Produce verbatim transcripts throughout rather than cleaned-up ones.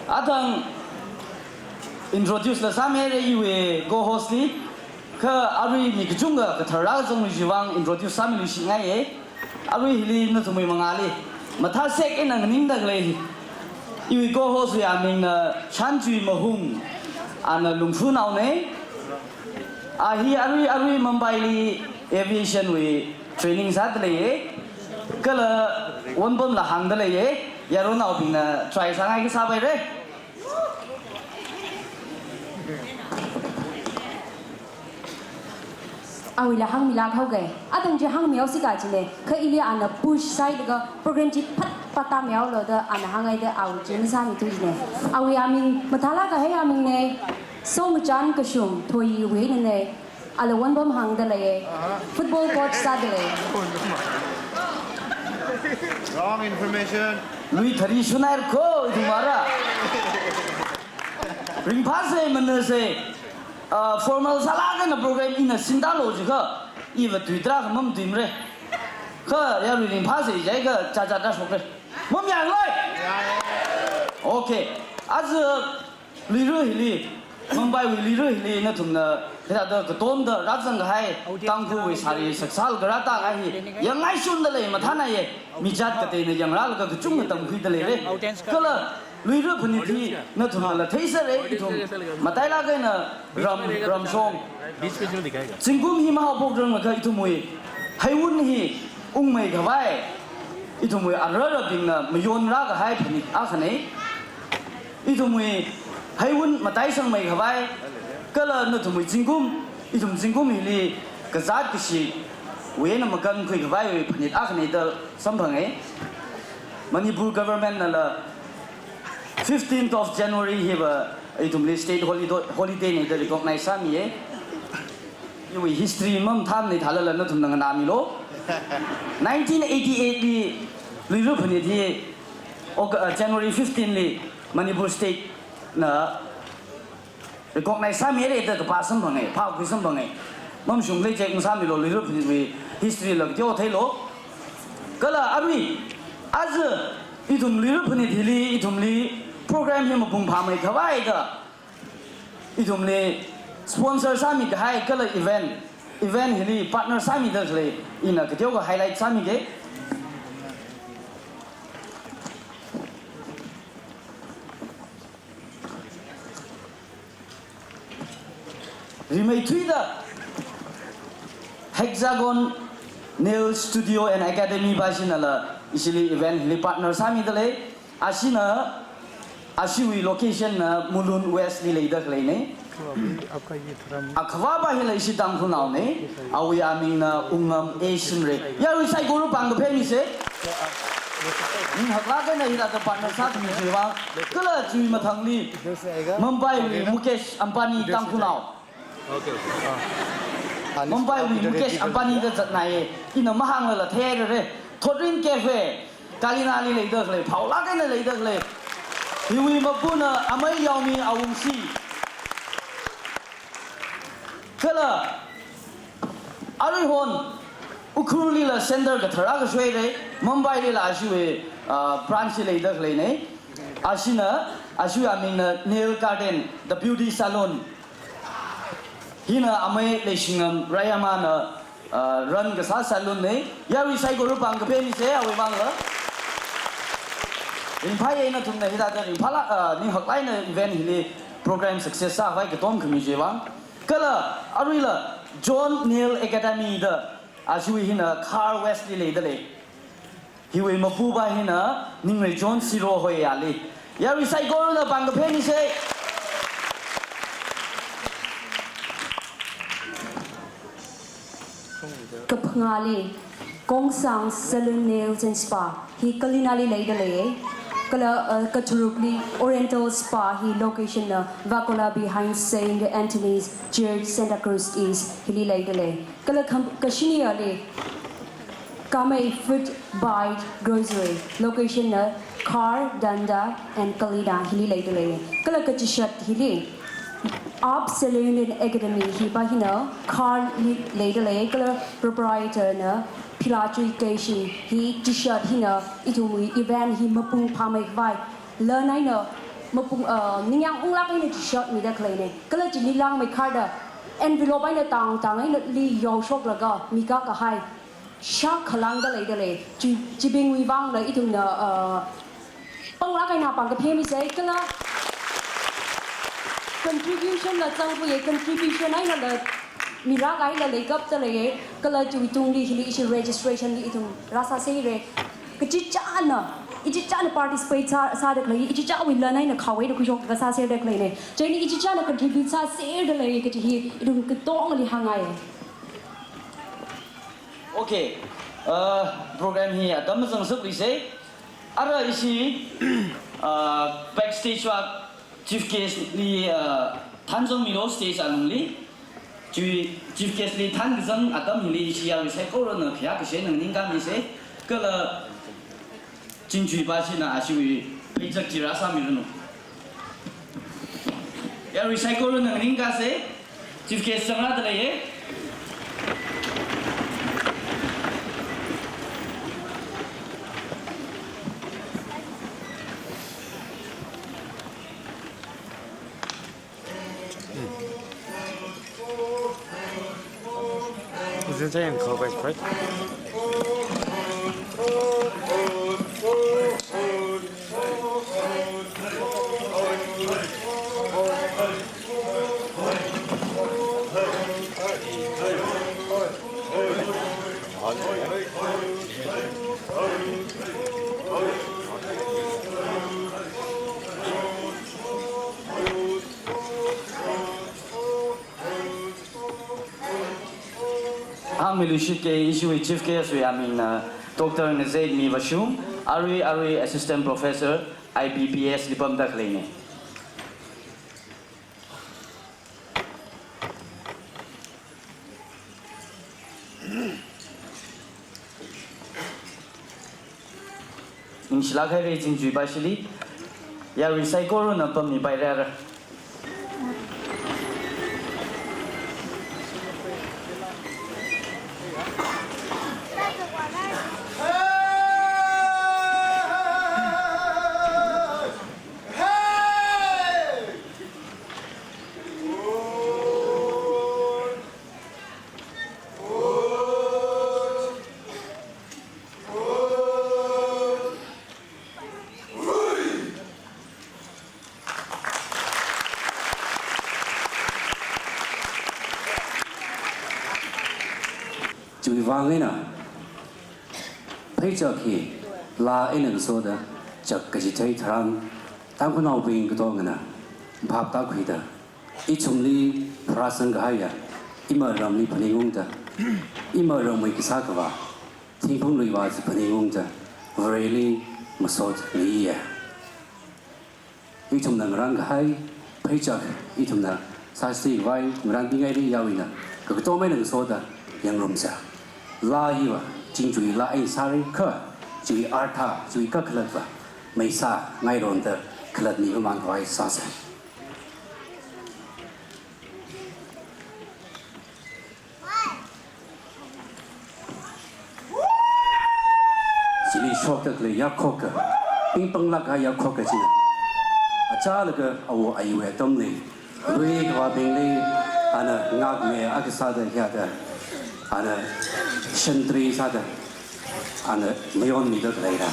Athang introduce la sāmira iwui co-host li, kha arui mi kachungkha kathar rāzangluishit vang introduce sāmiluishitngaiya. Arui hili nathumwui mangāli mathāsek eina nganingda khalei iwui co-host wui amingna Shanjui Mahung, ana Lungfunaona. A hi arui arui Mumbai li aviation wui training sāda leiya. Kala wonpamla hāngda leiya. Yaronnaobingna try sāngai kasā paira. Awuila hāngmilāk haoga. Athang chi hāngmihaosi kajina. Kha ili ana push sālaga program chi phat phat tāmihaolu da ana hānghaida awui chi masāmithuina. Awui aming mathālāk kahai amingna. Songchan Kashung, Thoyee wui einana. Ala wonpam hāngda leiya. Football coach sāda lei. Wrong information. Lui thari shunai ko, ithum ara. Ringphāsa, manasa, ah, formal sālāk eina program ina sindalo jiakha, iva tui tarākha mamatuimara. Kha yarui ringphāsa jiakha, cha cha ta shokra. Mamayālui. Okay. Aja Luira hili, Mumbaiwui Luira hili nathumna hithāda katonda rāzang kahai, Tangkhulwui sari saksal karā tākahai hi yangngaishunda lei, mathānāya. Mijat kateina yangrālaga kachungkha tamkhuida leira. Kala Luira phanit hi nathumnala theisera, ithum matailāk eina ram, ramshong. Zingkum hi mahaophokranglakha ithumwui heiwun hi ungmei khavai, ithumwui ararabingna mayonrā kahai phanit akhana. Ithumwui heiwun mataisangmei khavai, kala nathumwui zingkum, ithum zingkum hili kazāt kashiwui eina makankhui khavaiwui phanit akhana da samphanga. Manipur government nala fifteenth of January hiva ithumli state holiday, holiday na da recognize sāmiya. Iwui history mamathāmana thālala nathumna nganāmilu. Nineteen eighty-eight li Luira phanit hi Oc-, uh, January fifteen li Manipur state na recognize sāmira da kapā samphanga, phākhui samphanga. Mamashunglei check masāmilu, Luira phanitwui history la kateo theilu. Kala arui, aja ithum Luira phanit hili, ithumli program hi mapung phāmei khavai da ithumli sponsor sāmi kahai kala event, event hili partner sāmida khalei, ina kateokha highlight sāmiga. Rimeithuida Hexagon Nail Studio and Academy pa shinala ishili event hili partner sāmida lei. Ashina, ashiwui location na Mulund West li leida khaleina. Akhava pa hila ishi Tangkhulnaona, awui amingna Ungam A Shimray. Yarui saikora pāngkapheimisa. Ning haklāk eina hithāda partner sākhami chiwui vang. Kala chiwui mathangli Mumbaiwui Mukesh Ambani Tangkhulnao. Mumbaiwui Mukesh Ambani da zatnai, ina mahānglala theirara. Thotrin Cafe, Kalinali leida khalei, phaolāk eina leida khalei. Hiwui mapuna amei Yaomi Awungshi. Kala aruihon Ukhrulli la center kathara kashoira, Mumbaili la ashiwui, ah, branch leida khaleina. Ashina, ashiwui amingna Nail Garden, The Beauty Salon. Hina amei Leishingam Rayamana, ah, run kasā salon na. Yarui saikora pāngkapheimisa, awui vangla. Ringphāya nathumna hithāda ringphālāk, ah, ning haklāk eina event hili program success sākhavai katom khami chiwui vang. Kala aruila John Nail Academy da, ashiwui hina Khar West li leida lei. Hiwui mapu pa hina Ningreichon Siro hoiyali. Yarui saikorana pāngkapheimisa. Kaphangāli Kongsang Salon Nails and Spa, hi Kalinali leida lei. Kala, uh, katharukli Oriental Spa, hi location na Wakulla behind Saint Anthony's Church, Santa Cruz East, hili leida lei. Kala kham-, kashinili Kamei Foot Bite Grocery, location na Khar, Danda and Kalina, hili leida lei. Kala kachishat hili Up Salon and Academy, hi pa hina Kharli leida lei. Kala proprietor na Philachui Keishing, hi chishat hina ithumwui event hi mapung phāmei khavai, lan eina mapung, uh, ningyāng unglāk eina chi shot mida khaleina. Kala chili langmeikharda envelope eina tang tang eina li yaoshoklaga mikā kahai shakhalangda leida lei. Chi, chibingwui vangla ithumna, uh, panglāk eina pāng kaphemisa, kala contribution la zangkhui, contribution einala mirākahaila leikapta lei, kala chiwui tungli hili ishi registration li ithum rāsāsera. Kachichāna, ichichāna participate sā, sāda khalei, ichichāwui lan eina khawui da khuishok kasā serda khaleina. Chieina ichichāna contribute sāserda lei kachi hi ithum katongali hāngngai. Okay. Uh, program hi atam mazangshapluisa. Ara ishi, uh, backstage va Chief Guest li, uh, thanzangmilu stage alungli. Chi, Chief Guest li thankazang atam hili ishi yarui saikorana khayākashaina nganingkamisa. Kala Chingchuipashina ashiwui pheichak chi rāsāmiranu. Yarui saikorana nganingkasa, Chief Guest zangrāda leiya. Hāngmiluishitke, ishiwui Chief Guest wui amingna Doctor Ngazekmi Vashum, arui arui Assistant Professor I B B S li pamda khaleina. Ningshilāk haira Chingchuipashili, yarui saikorana pammipairara. Chiwui vang eina pheichak hi laa eina ngasoda chak kachithei tharan Tangkhulnaobing katongana phap tākhuida, ithumli pharāsang kahaiya ima ramli phaningungda, ima ramwui kasā khavā, thingphung luivā chi phaningungda, Vareli masot miya. Ithumna ngarān kahai pheichak, ithumna sāsi vai ngarānpingaili yaruina kakatom eina ngasoda yangngarumsa. Laa hiva Chingchui laa eina sāra kha, chiwui artha, chiwui kakhalatva maisā ngaironda khalatmi mamān khavai sāsa. Chili shokda khalei yarkhoka, pingpanglāk kahai yarkhoka china, achālaga awo ayi atamli, lui khavābingli ana ngākmei akha sāda hiyāda, ana shantri sāda, ana mayonmida khaleira.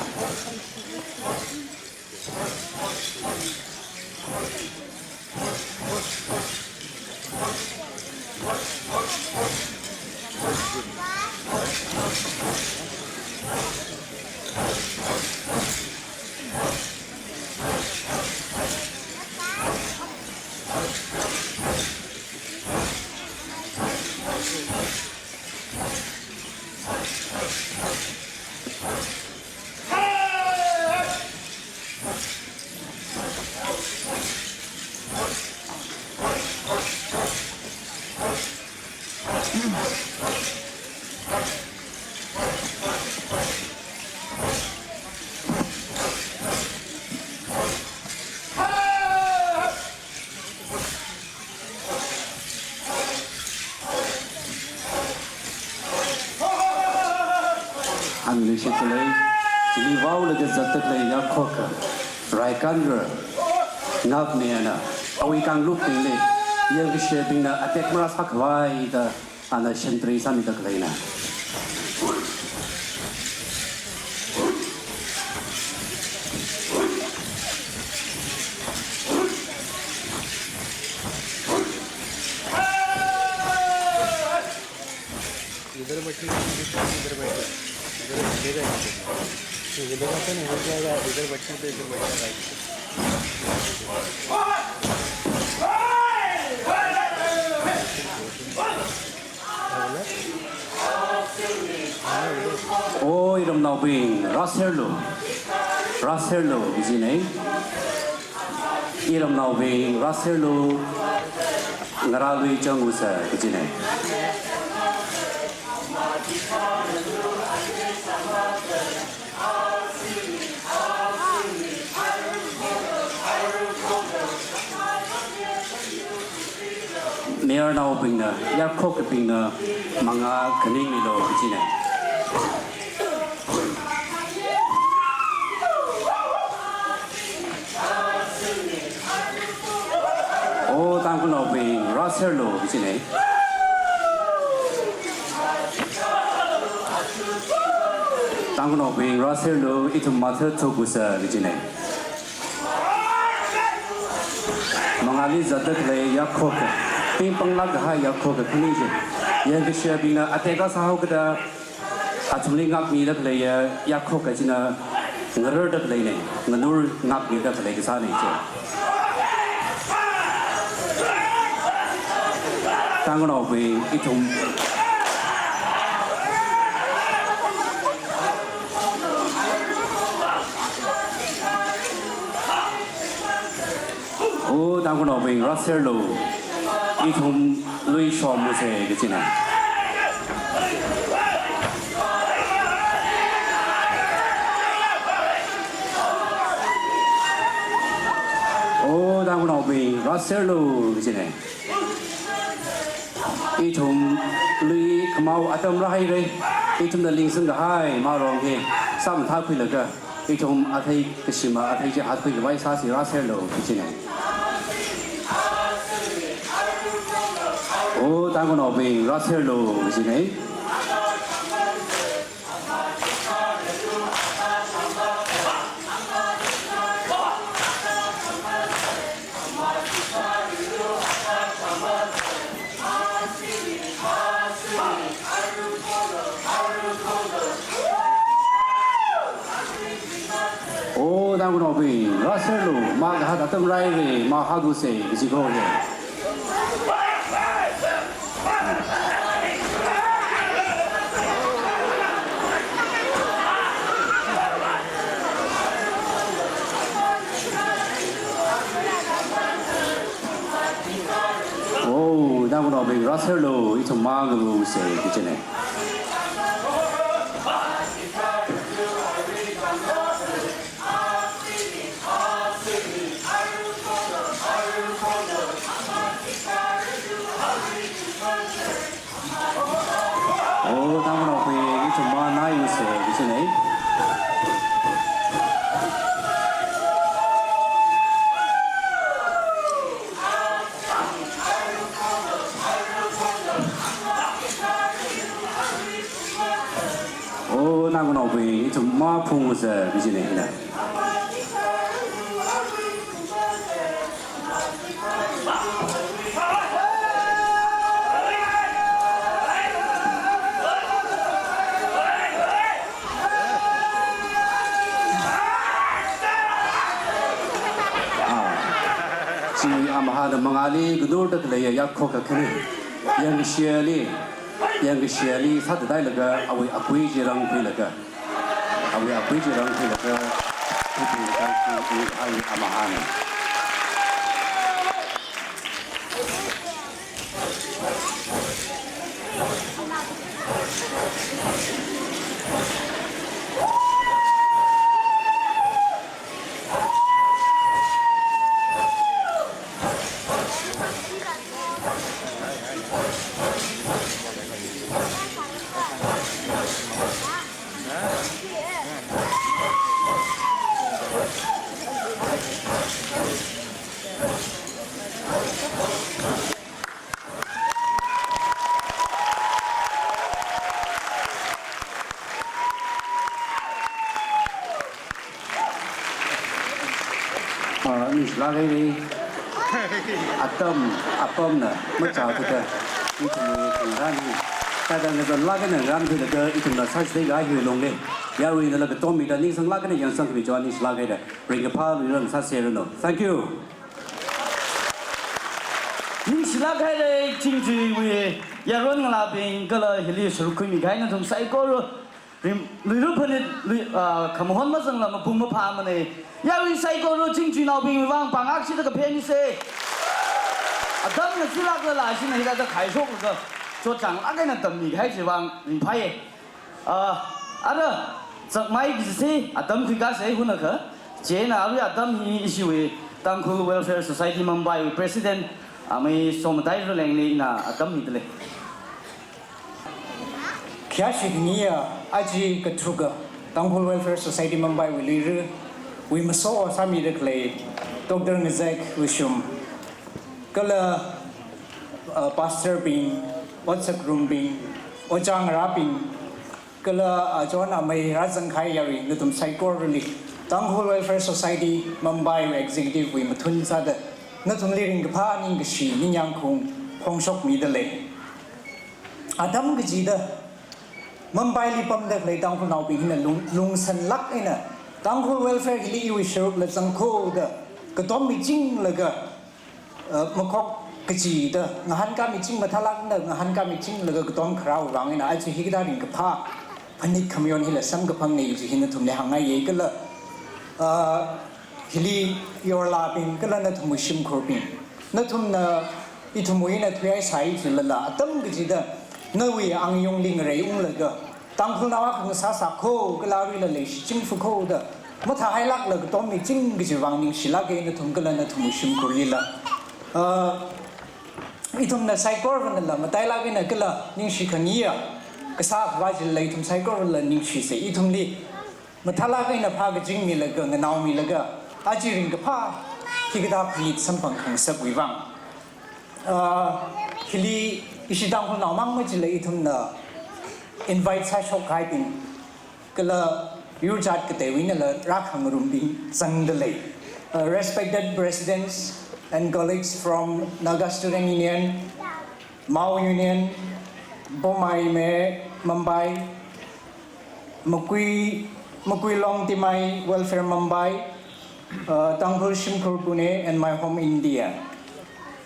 Hāngluishit khalei, chili vaolaga zatda khalei yarkhoka, Raikanra, Ngakmeina, awui kanglukbingli, yangkashebingna attack marāsākhavai da, ana shantri sāmida khaleina. इधर बैठिए, इधर बैठिए, इधर बैठिए। इधर बैठिए, इधर बैठिए, इधर बैठिए। O iramnaobing, rāserlu, rāserlu, kajina. Iramnaobing, rāserlu, ngarālui chang usa, kajina. Mayarnaobingna, yarkhokabingna, mangā khaningmilu, kajina. O Tangkhulnaobing, rāserlu, kajina. Tangkhulnaobing, rāserlu, ithum mathāthuk usa, kajina. Mangāli zatda khalei yarkhoka, pingpanglāk kahai yarkhoka khani chi, yangkashebingna attack sāhaokida, athumli ngakmida khaleiya yarkhoka china ngararda khaleina, nganur ngakmida khalei kasāna chi. Tangkhulnaobing, ithum O Tangkhulnaobing, rāserlu, ithum lui shomusa, kajina. O Tangkhulnaobing, rāserlu, kajina. Ithum lui khamao atam rāhaira, ithumna lingsang kahai marong hi sāmathākhuilaga, ithum athei kashima athei chi hatkhuikhavai sāsi, rāserlu, kajina. O Tangkhulnaobing, rāserlu, kajina. O Tangkhulnaobing, rāserlu, makahat atam rāhaira, mahadusa, kaji kaho hi. O Tangkhulnaobing, rāserlu, ithum mangalusa, kajina. O Tangkhulnaobing, ithum mangalusa, kajina. O Tangkhulnaobing, ithum maphungusa, kajina hina. Ah, chi amahana mangāli nganurda khaleiya yarkhoka khani, yangkashili, yangkashili sāda dailaga awui akui chi rangkhuilaga, awui akui chi rangkhuilaga, khuilaga, khuilaga, ai amahana. Ah, ningshilāk haira. Atam, apamna, machāthāda, ithumwui khangarān hi. Thāda ngazanlāk eina ngarānkhuilaga, ithumna sāshida kahai hi longli. Yaruinala katommida ningsanglāk eina yangsangkhami chiwui vang ningshilāk haira. Ringkaphā luira sāseranu. Thank you. Ningshilāk haira, Chingjuiwui yaron ngalābing kala hili sāruk khuimi kahai nathum saikora. Rim, luira phanit, lui, ah, khamahon mazangla mapung maphāmana. Yarui saikora Chingjuinaobingwui vang pāngakshida kaphenmisa. Atam ngachilāklala shina hithāda khaishoklaga chotchānglāk eina tammi kahai chiwui vang ringphāya. Ah, ara, zakmai kajisi, atam khuikāsa hunakha. Chieina arui atam hi ishiwui Tangkhul Welfare Society Mumbai wui President, amei Somatai Ralengli ina atam midalei. Khayāshi khaniya aja kathuka Tangkhul Welfare Society Mumbai wui luira, wui maso sāmida khalei Doctor Ngazek Wushum, kala, uh, pastor bing, otsakrumbing, ojā ngarābing, kala, uh, chon amei rāzangkahai yarui nathum saikorali, Tangkhul Welfare Society Mumbai wui executive wui mathun sāda, nathumli ringkaphā ningkashi ningyāng khaung phongshokmidalei. Atam kachida, Mumbaili pamda khalei Tangkhulnaobing hina lung, lungsanlāk eina, Tangkhul welfare hili iwui sārukla zangkhuda, katom michinglaga, uh, makhok kachida, ngahānkā miching mathālāk eina, ngahānkā michinglaga katom kharāwui vang eina, aja hikathā ringkaphā phanit khamayon hila samkaphangna kaji hi nathumli hāngngaiya kala, uh, hili yorlābing kala nathumwui shimkhurbing. Nathumna ithumwui eina thuihai sāi jilala, atam kachida nawui angayungli ngarei unglaga, Tangkhulnao akha ngasā sākho, kala aruila leishi chingfukho da mathāhailākla katom miching kajiwui vang ningshilāka nathum kala nathumwui shimkhurlila. Ah, ithumna saikoravanala matailāk eina kala ningshi khangayi kasā khavā jilala ithum saikoravāla ningshisa, ithumli mathālāk eina phā kaching milaga, nganaomilaga, aja ringkaphā hikathā phanit samphang khangasakwui vang. Ah, hili ishi Tangkhulnao mang majila ithumna invite sāshok kahaibing, kala yur jat kateiwui einala rākhangarumbing zangdalei. Uh, respected presidents and colleagues from Naga Student Union, Mao Union, Poumai Me Mumbai, Makui, Makuilong Timai Welfare Mumbai, uh, Tangkhul Shimkhur Pune, and My Home India.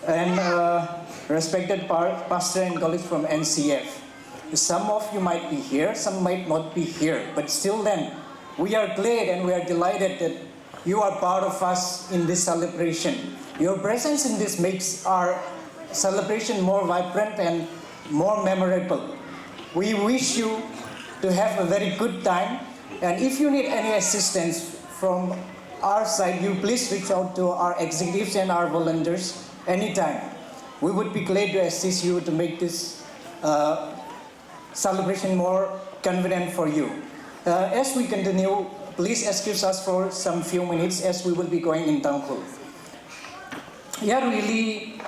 And, uh, respected par-, pastor and colleagues from N C F. Some of you might be here, some might not be here, but still then, we are glad and we are delighted that you are part of us in this celebration. Your presence in this makes our celebration more vibrant and more memorable. We wish you to have a very good time, and if you need any assistance from our side, you please reach out to our executives and our volunteers anytime. We would be glad to assist you to make this, uh, celebration more convenient for you. Uh, as we continue, please excuse us for some few minutes as we will be going in Tangkhul. Yaruili,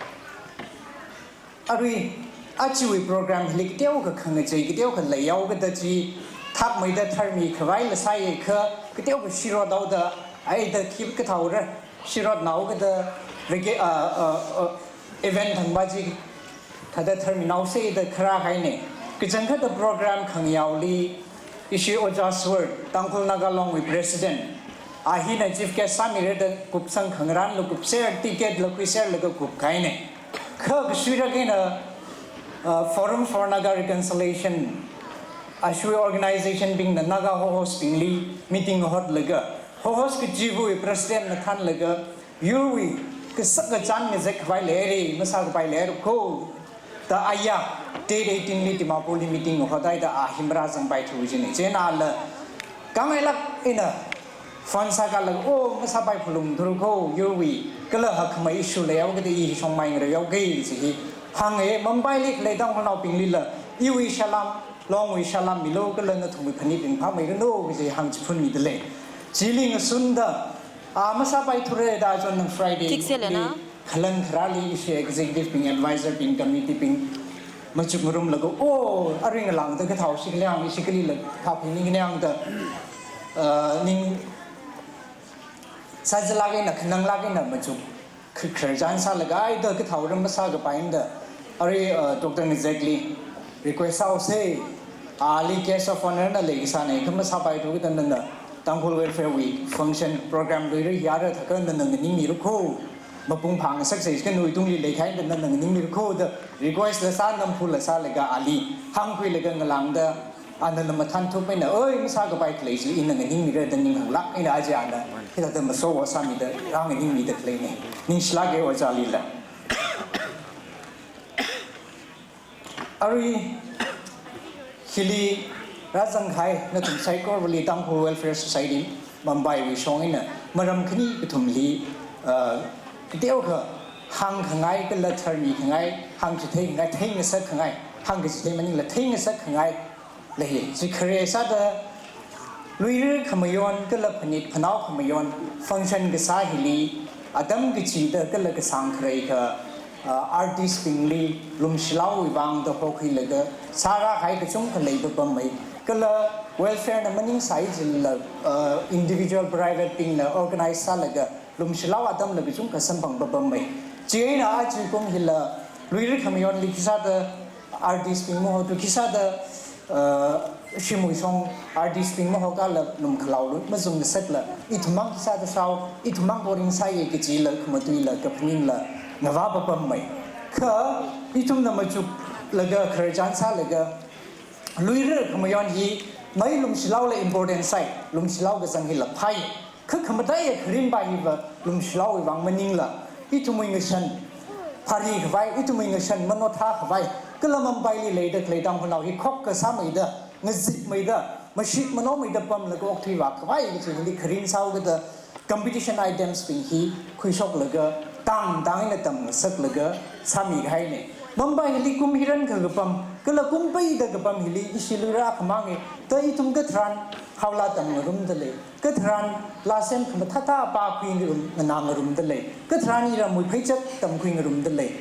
arui, ajawui program hili kateokha khangachei, kateokha leihaokada chi, thakmeida tharmi khavaila sāya kha, kateokha shirot haoda, aida khip kathaora, shirot naokada, rege-, uh, uh, uh, event thangva chi, thāda tharminaosa da kharā haina. Kachangkhatta program khangayaoli, ishi Ojā Sword, Tangkhul Naga Long wui President, a hina chief guest sāmira da kupsang khangarānla kupser, ticket la khuiserlaga kupkahaina. Kha kashuirak eina, uh, Forum for Naga Reconciliation, ashiwui organization bingna Naga Hohos bingli meeting hotlaga, Hohos kachiva̱wui President na thānlaga, yurwui kasak kachān ngazek khavai leira, masākapai leira kho da aya, date eighteen li Dimapurli meeting hothaida a hi marāzangpaithu jina. Chieina ala kangailāk eina phone sākālaga, oh, masāpai phalungthura kho, yurwui kala hakhamei issue leihaokada i hi shongmai ngareihaoki kaji hi hānga. Mumbaili khalei Tangkhulnaobinglila, iwui salam, Longwui salam milu kala nathumwui phanit ringphāmeiranu kaji hāngchiphunmidalei. Chili ngasunda, a, masāpaithura da chon nang Friday Thikse lena. Khalan tharāli ishi executive bing, advisor bing, committee bing machukngarumlaga, oh, arui ngalāngda kathao shi kaliang, ishi kalila phāphingni kaniangda, uh, ning sāzālāk eina, khananglāk eina machuk kh-, khararchan sālaga, ai da kathā ram masākapai eina da, arui, uh, Doctor Ngazekli request sāhaosa, ali guest of honour na leikasāna, kha masāpaithu kida nana Tangkhul Welfare Week function program luira hiya ra thākha nana nganingmira kho, mapung phāngasaksa, kha nawui tungli leikahai da nana nganingmira kho da request la sā, namphula sālaga ali hāngkhuilaga ngalāngda, ana la mathānthup eina, oi, masākapai khalei chi ina nganingmira da ninghānglāk eina aja ana hithāda maso sāmida, rānganingmida khaleina. Ningshilāka ojālila. Arui hili rāzangkahai nathum saikorali Tangkhul Welfare Society Mumbai wui shong eina maram khani kathumli, uh, kateokha hāngkhangai kala tharmikhangai, hāngchitheikhangai, theingasakkhangai, hāngkachithei maningla theingasakkhangai lei. Chi khare sāda luira khamayon kala phanit phanao khamayon function kasā hili atam kachida kala kasāng khareikha, uh, artist bingli lumshilaowui vang da hokhuilaga sārākahai kachungkha leipapammei. Kala welfare na maningsai jilala, uh, individual private bingna organize sālaga lumshilao atamla kachungkha samphangpapammei. Chieina aja kum hila luira khamayonli khisāda artist bing maho tu khisāda, uh, shimwui shong artist bing maho kala lumkhalao lu mazungngasakla, ithumvang khisāda sāo, ithumvang boring sāya kajila khamatuila kaphaningla ngavāpapammei. Kha ithumna machuklaga khararchan sālaga luira khamayon hi mai lumshilaola important sai, lumshilao kazang hila phāi. Kha khamataiya kharinpa hiva lumshilaowui vang maningla, ithumwui ngashan pharikhavai, ithumwui ngashan manothākhavai, kala Mumbaili leida khalei Tangkhulnao hi khokkha sāmeida, ngazipmeida, mashit manomeida pamlaga okthuivākhavai kachi hili kharin sāo kida competition items bing hi khuishoklaga, tangtang eina tamngasaklaga sāmikahaina. Mumbai hili kum hiyākha kapam, kala kum peida kapam hili ishi luira khamānga, da ithum katharan haola tamngarumda lei, katharan lāsem khamathāthā pākhuingarum, nganāngarumda lei, katharan iramwui pheichak tamkhuingarumda lei.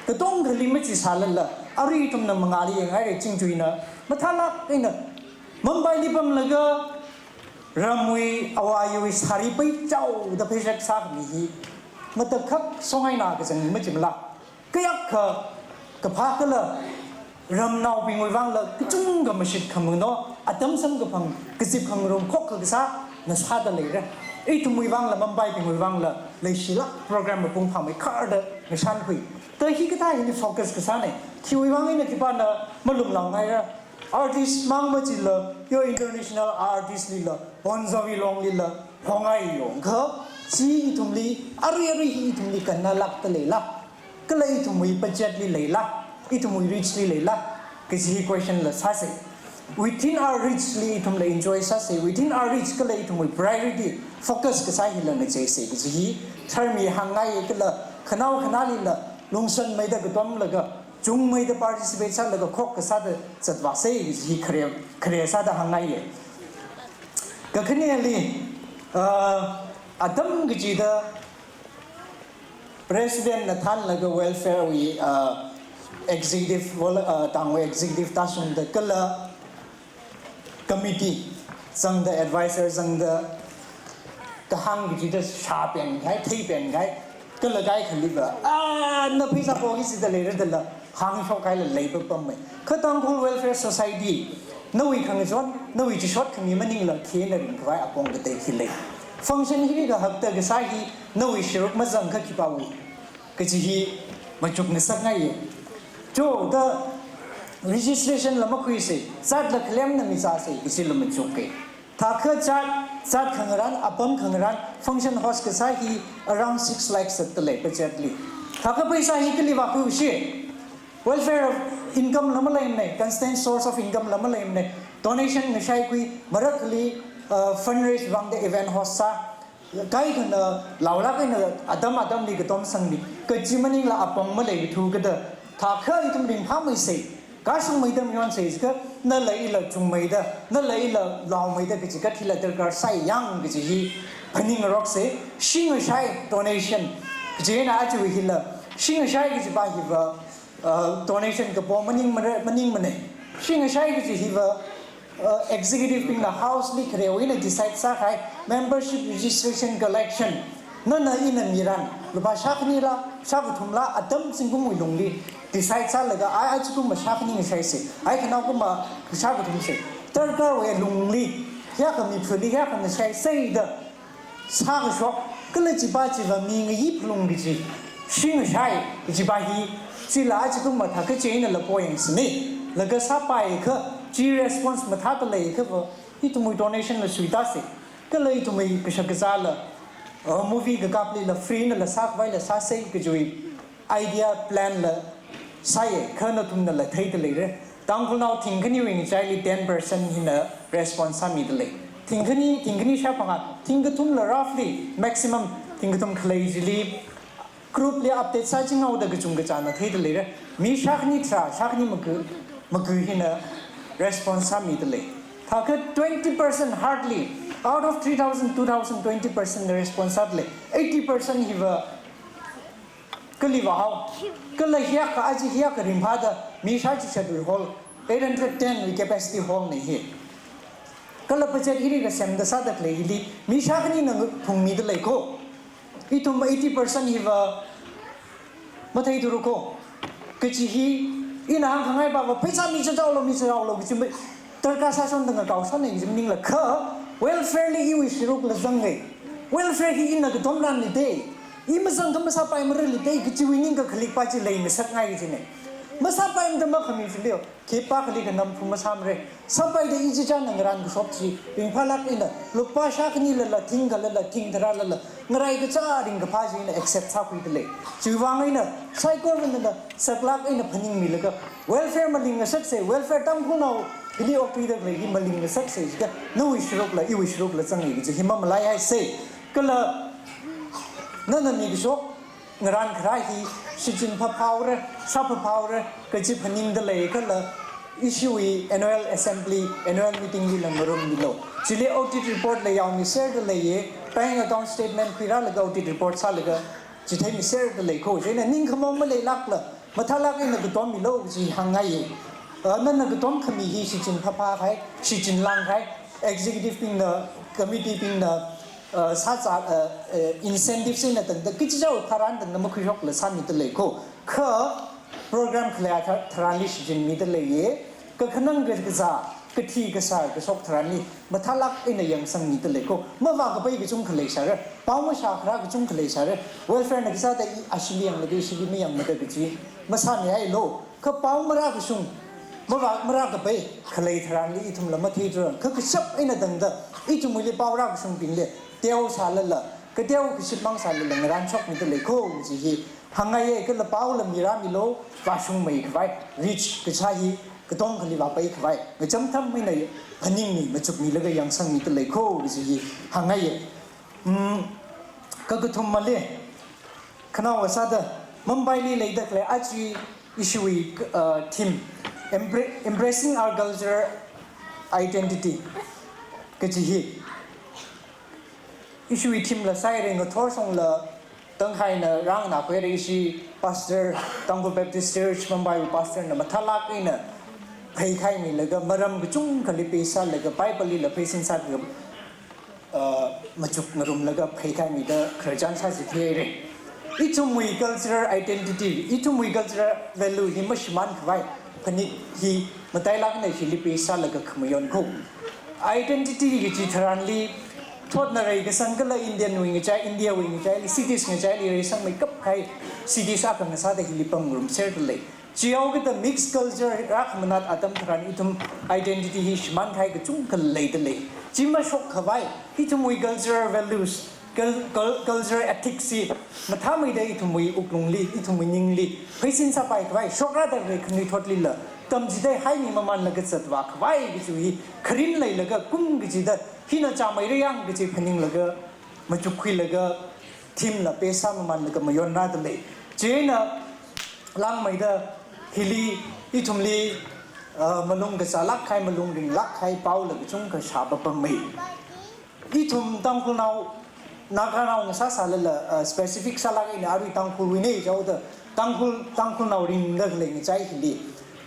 Katongali machi sālala, arui ithumna mangāli yangngaira, chingchuina mathālāk eina Mumbaili pamlaga ramwui awayui sari peichaoda pheichak sākhami hi matakhak songaina kazang machimala. Kayākha kaphā kala ramnaobingwui vangla kachungkha mashit khamano, atam samkaphang, kazip khangarum khokkha kasā ngasāda leira. Ithumwui vangla, Mumbaibingwui vangla leishilāk program mapung phāmeikharda ngashankhui. Da hikathā hili focus kasāna. Khiwui vang eina khipāna malumlaongaira. Artist mang machila, yo international artist lila, Bon Jovi longlila, hongaiyo. Kha, chi ithumli, arui arui hi ithumli kannalākda leila, kala ithumwui budget li leila, ithumwui reach li leila, kaji question la sāsa. Within our reach li ithumla enjoy sāsa, within our reach kala ithumwui priority focus kasā hila ngacheisa kaji hi tharmi hāngngai kala khanao khanālila lungshanmeida katomlaga chungmeida participate sālaga khokkha sāda zatvāsa kaji hi khare, khare sāda hāngngaiya. Kakhaneli, ah, atam kachida President na thānlaga welfare wui, uh, executive, vol-, uh, tangwui executive tāshungda kala committee zangda, advisor zangda, kahāng kachida shāpenkahai, theipenkahai, kala kaikhaliva, ah, na pheisā pokisida leira dala hāngshokkahaila leipapammei. Kha Tangkhul Welfare Society, nawui khangachon, nawui chishot khami maningla khina ringkhavai apong katei khi lei. Function hi kahakta kasā hi nawui sharuk mazangkha khipāwui kaji hi machukngasakngaiya. Cho da registration la makhuisa, zatla khalemna mizāsa kajila machuka. Thākha zat, zat khangarān, apam khangarān, function host kasā hi around six lakhs zatda lei budget li. Thākha pheisā hi kali vākhuishi? Welfare of income la maleimana, constant source of income la maleimana. Donation ngashaikhui, marakhali, uh, fundraise vangda event host sā, kaikhana laolāk eina atam atamli katom sangmi, kaji maningla apong maleithu kida, thākha ithum ringphāmeisa, kashungmeida mayonsa jiakha, nala ila chungmeida, nala ila laomeida kaji kathila darkar sāyang kaji hi phaningngaroksa. Shingashai donation, kajina aja hila, shingashai kajipa hiva, uh, donation kapo maningmara, maningmana. Shingashai kaji hiva, Uh, executive bingna house li kharewui eina decide sākahai membership registration collection. Nana ina miran, lupā shākhanila, shākathumla, atam zingkumwui lungli decide sālaga, ai, ai zingkum mashākhani ngashaisa, ai khanao kum ma shākathumsa. Darkarwui lungli, hiyākha miphuili, hiyākha ngashaisa da sākashok, kala chipa chiva mi ngayi phalung kaji, shing shai kajipa hi, chila achikum mathā kachi einala poyang sini, laga sāpaiakha, chi response mathāda leiakhava, ithumwui donation la suitāsa, kala ithumwui kashak kazāla, uh, movie kakaplila free einala sākhavaila sāsa kajiwui idea plan la sāya, kha nathumnala theida leira. Tangkhulnao thingkhaniwui ngachaili ten percent hina response sāmida lei. Thingkhani, thingkhani shāphangā, thingkathumla roughly, maximum thingkathum khalei chili, group li update sāchinghaoda kachungkachāna theida leira. Mi shākhani tharā, shākhani maga, maga hina response sāmida lei. Thākha twenty percent hardly, out of three thousand, two thousand, twenty percent response sāda lei. Eighty percent hiva kali vāhao. Kala hiyākha aja hiyākha ringphāda mi shāchishatwui hall, eight hundred ten wui capacity hall na hi. Kala budget hili kasemda sāda khalei hili mi shākhanina phungmida lei ko. Ithum eighty percent hiva matheithura ko. Kachi hi ina hāngkhangai pava pheisā michachaolo, michachaolo kachi mai darkar sāshonda ngakaoshona kaji maningla kha welfare li iwui sharuk la zangngai. Welfare hi ina katom ranli dei. I mazang kha masāpaimara li dei kachiwui ningkakhalikpa chi leingasakngai kajina. Masāpaimada makhami chiliyo. Khipākhali khanam phung masāmara. Sāpaida ichichāna ngaran kashok chi ringphālāk eina, lupā shākhanilala, thingkhalala, thingtharālala, ngarai kachā ringkaphā chi eina accept sākhuida lei. Chiwui vang eina, saikorana saklāk eina phaningmilaga, welfare malingngasaksa, welfare Tangkhulnao hili okpida khalei hi malingngasaksa, chida nawui sharukla, iwui sharukla zangngai kaji hi mamalaihaisa. Kala nana mikashok ngaran kharā hi shichin phāphaora, sāphāphaora kaji phaningda lei kala ishiwui annual assembly, annual meeting lila ngarummilu. Chili audit report la yaomiserda leiya, bank account statement khuirālaga audit report sālaga chitheimiserda lei ko. Chieina ningkhamaong maleilākla, mathālāk eina katommilu kaji hāngngaiya. Ah, nana katomkhami hi shichin phāphākahai, shichin langkahai, executive bingna, committee bingna, uh, sāza, uh, uh, incentive eina tangda, kachichāwui pharan tangda makhuishokla sāmida lei ko. Kha program khalei tha-, tharanli shichinmida leiya, kakhanang kakazā, kathi kasār kashok tharanli mathālāk eina yangsangmida lei ko. Mavākapai kachungkha leisāra, pao mashākharā kachungkha leisāra, welfare na kasāda i ashili yanglaga ishili mayangmada kaji masāmihailu. Kha pao marākashung, mavā, marākapai khalei tharanli ithumla matheithura. Kha kashap eina tangda, ithumwuili pao rākashungbingli, teo sālala, kateo kashipmang sālala, ngaranshokmida lei ko, kaji hi hāngngaiya. Kala paola mirāmilu, vāshungmeikhavai, reach kachā hi katongkhali vāpaikhavai, ngacham tham eina phaningmi, machukmilaga yangsangmida lei ko, kaji hi hāngngaiya. Hmm, kakathumali, khanaowa sāda, Mumbaili leida khalei aja ishiwui, uh, theme, Embra-, Embracing Our Cultural Identity kaji hi. Ishiwui theme la sāhaira, ngathor shongla tangkhaina rānganākhuihaira, ishi pastor, Tangkhul Baptist Church Mumbai pastor na mathālāk eina pheikhaimilaga, maram kachungkhali peisālaga, Bible lila pheisin sālaga, uh, machuk ngarumlaga pheikhaimida khararchan sāchitheira. Ithumwui cultural identity, ithumwui cultural value hi mashimānkhavai, phanit hi matailāk eina hili peisālaga khamayon ko. Identity kaji tharanli, thotna reikasang kala Indian wui ngachai, India wui ngachaili, cities ngachaili reisangmeikap kahai cities akha ngasāda hili pamngarumserda lei. Chihaokida mixed culture rākhamanat atam tharan ithum identity hi shimānkahai kachungkha leida lei. Chi mashokkhavai, ithumwui cultural values, cul-, cul-, cultural ethics hi mathāmeida ithumwui wuklungli, ithumwui ningli pheisin sāpaikhavai, shokrāda khalei khanuithotlila tamchithei haimi mamānlaga zatvākhavai kaji hi kharin leilaga kum kachida hina chāmeira yang kaji phaninglaga, machukkhuilaga, theme la peisā mamānlaga mayonrāda lei. Chieina langmeida hili ithumli, uh, malung kazālāk kahai, malung ringlāk kahai paola kachungkha shāpapammi. Ithum Tangkhulnao, Naganao ngasāsālala, uh, specific sālāk eina arui Tangkhulwuina jihaoda, Tangkhul, Tangkhulnao ringda khalei ngachai hili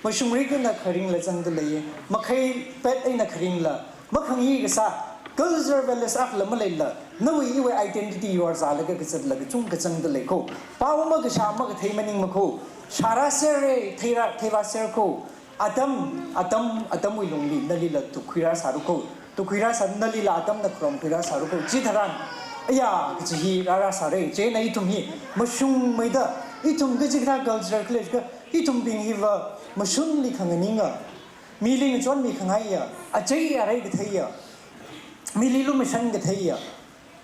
Mashung rikhana kharingla zangda lei, makhai pet eina kharingla, makhangi kasā, culture values akhala maleila, nawui iwui identity yorzālaga kazatla kachungkha zangda lei ko. Pao makashā makathei maningma ko. Shārāserra, theirā, theivāser ko. Atam, atam, atamwui lungli, nalila tukkhuirāsāra ko. Tukkhuirāsā, nalila atamna khorumkhuirāsāra ko. Chitharan, aya, kachi hi rārāsāra. Chieina ithum hi, mashungmeida, ithum kachikathā culture khalei ka, ithumbing hiva mashunli khanganinga, mili ngachonmi khangaiya, achei arei katheiya, mili lumashan katheiya,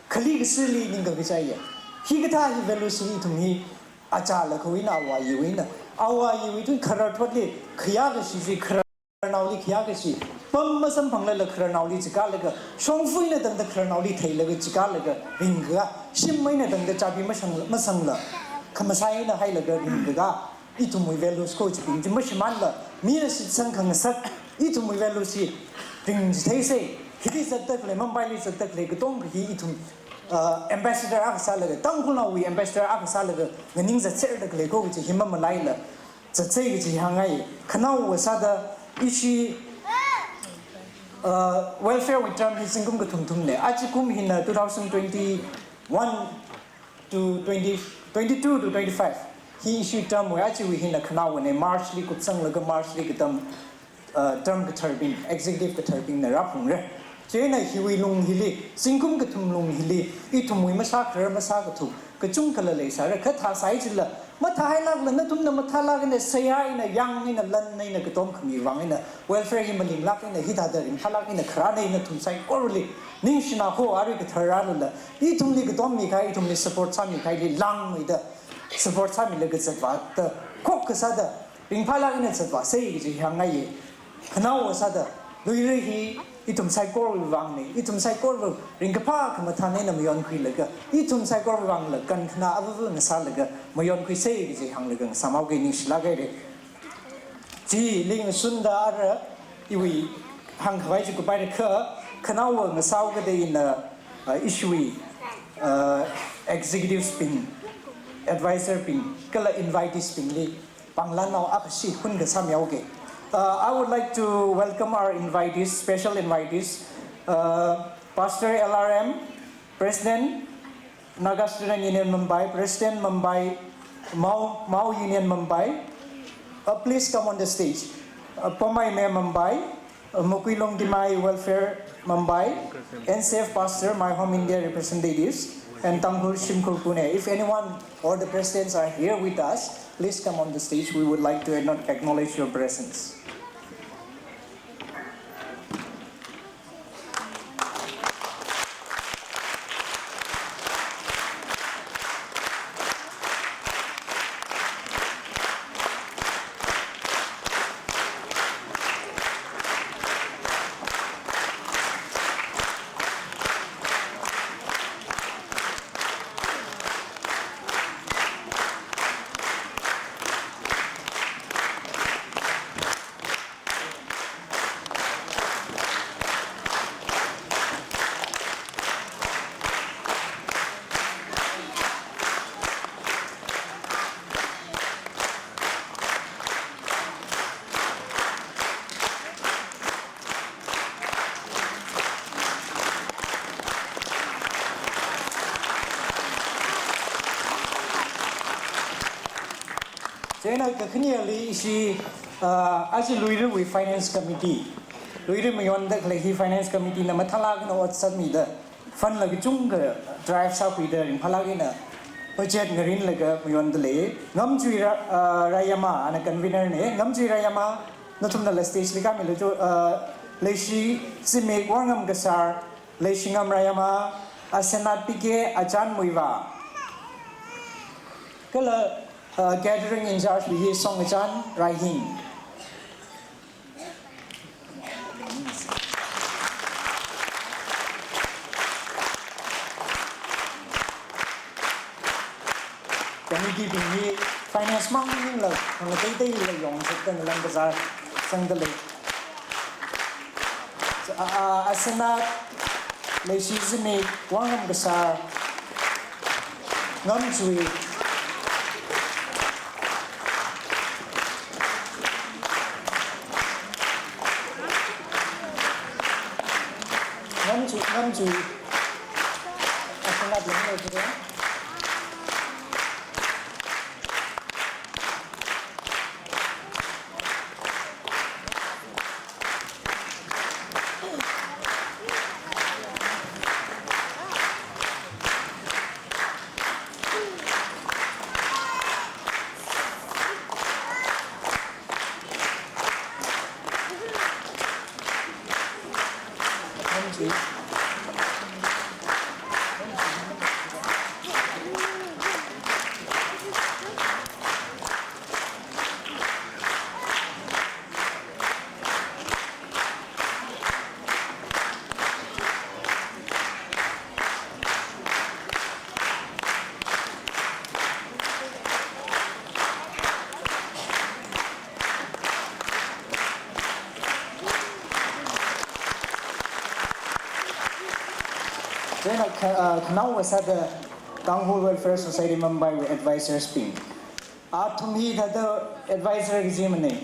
khali kasili ningkakachaiya. Hikathā hi values hi ithum hi achāla khawui eina, awui eina, awui eina, awui eina tui kharar thotli, khayākashi chi kharar naoli khayākashi, pam masamphanglala kharar naoli chikālaga, shongfa eina tangda kharar naoli theilaga chikālaga ringkakā, shim eina tangda chābi masang, masangla, khamasai eina hailaga ringkakā, ithumwui values ko chibing chi mashimānla, mina shitsang khangasak, ithumwui values hi ringchitheisa. Hili zatda khalei, Mumbaili zatda khalei katonga hi ithum, uh, ambassador akha sālaga, Tangkhulnaowui ambassador akha sālaga, nganingzatserda khalei ko kachi hi mamalaila, zatsei kaji hāngngai. Khanaowa sāda ishi, uh, welfare wui term hi zingkum kathum thumna. Ajakum hina two thousand twenty-one to twenty, twenty-two to twenty-five. Hi ishi term wui ajawui hina khanaowana, March li kupsanglaga March li katam, uh, term katharbing, executive katharbingna rāphungra. Chieina hiwui lung hili, zingkum kathum lung hili, ithumwui masākharar masākathuk kachungkhala leisāra, kha thāsai chila, mathāhailākla nathumna mathālāk eina, seihā eina, yāng eina, lan eina, katom khami vang eina, welfare hi malinglāk eina, hithāda ringphālāk eina kharāna, nathum saikorali ningshina ko, arui kathar rālala, ithumli katom mikahai, ithumli support sāmikahaili langmeida support sāmilaga zatvāda, khokkha sāda, ringphālāk eina zatvāsei kaji hāngngaiya. Khanaowa sāda, Luira hi ithum saikorawui vangna, ithum saikora ringkaphā khamathān eina mayonkhuilaga, ithum saikorawui vangla kankhana avava ngasālaga mayonkhuisei kaji hānglaga ngasāmhaoga, ningshilāk haira. Chili ngasunda ara iwui hāngkhavai chi kupaira kha, khanaowa ngasāhaokada ina, uh, ishiwui, uh, executives bing, advisor bing, kala invitees bingli pānglanao akhashi hunkha sāmihaoga. Uh, I would like to welcome our invitees, special invitees, uh, Pastor L R M, President, Naga Student Union Mumbai, President Mumbai, Mao, Mao Union Mumbai, uh, please come on the stage. Uh, Pomaime Mumbai, uh, Mukuilung Dimai Welfare Mumbai, N C F Pastor, My Home India representatives, and Tangkhul Shimkhur Pune. If anyone or the presidents are here with us, please come on the stage. We would like to acknow-, acknowledge your presence. Chieina kakhaneli ishi, uh, aja Luirawui Finance Committee, Luira mayonda khalei hi Finance Committee na mathālāk eina ot sāmida, fund la kachungkha drive sākhuida ringphālāk eina budget ngarinlaga mayonda lei. Ngamchui Ra-, uh, Rayama, ana convener na. Ngamchui Rayama, nathumnala stage li kāmilu cho, uh, Leishi Zimik, Warngam Kasar, Leishingam Rayama, Asenat P K, Achan Muivah. Kala, uh, gathering in charge wui hi Songachan Raihing. Committee bing hi finance mang maningla, khangateiteila yongzatda ngalan bazar zangda lei. So, a, a, Asenat, Leishi Zimik, Warngam Kasar, Ngamchui, Ngamchui, ngamchui. Asinat lam le kire. Chieina kha-, ah, khanaowa sāda Tangkhul Welfare Society Mumbai wui advisors bing. Athum hi thāda advisor kaji manei.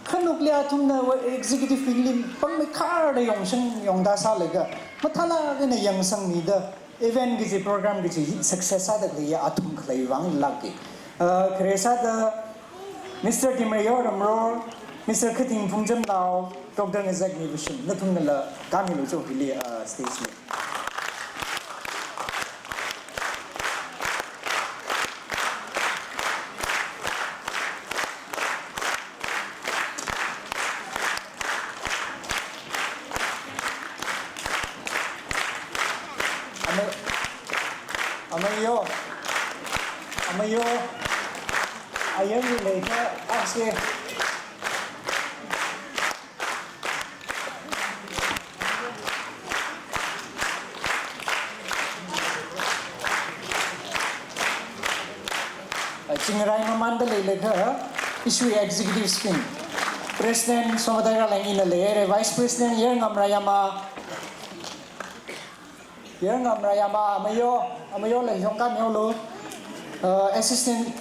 Khanukli athumna wa executive bingli pangmeikharda yongshang yongda sālaga, mathālāk eina yangsangmida, event kaji, program kaji hi success sāda khalei athum khalei vang lāka. Uh, khare sāda Mister Timreyo Ramro, Mister Khating Phungchamnao, Doctor Ngazek Nivashun, nathumnala kāmilu cho hili, uh, stage li. Amei, amei yo, amei yo, ayang ni lei ka, ah, si. Chingrai mamanda leilakha, ishiwui executive bing. President Somadai Raleng ina leire, Vice President Yerngam Rayama. Yerngam Rayama, amayo, amayo leishong kan yolo. Uh, Assistant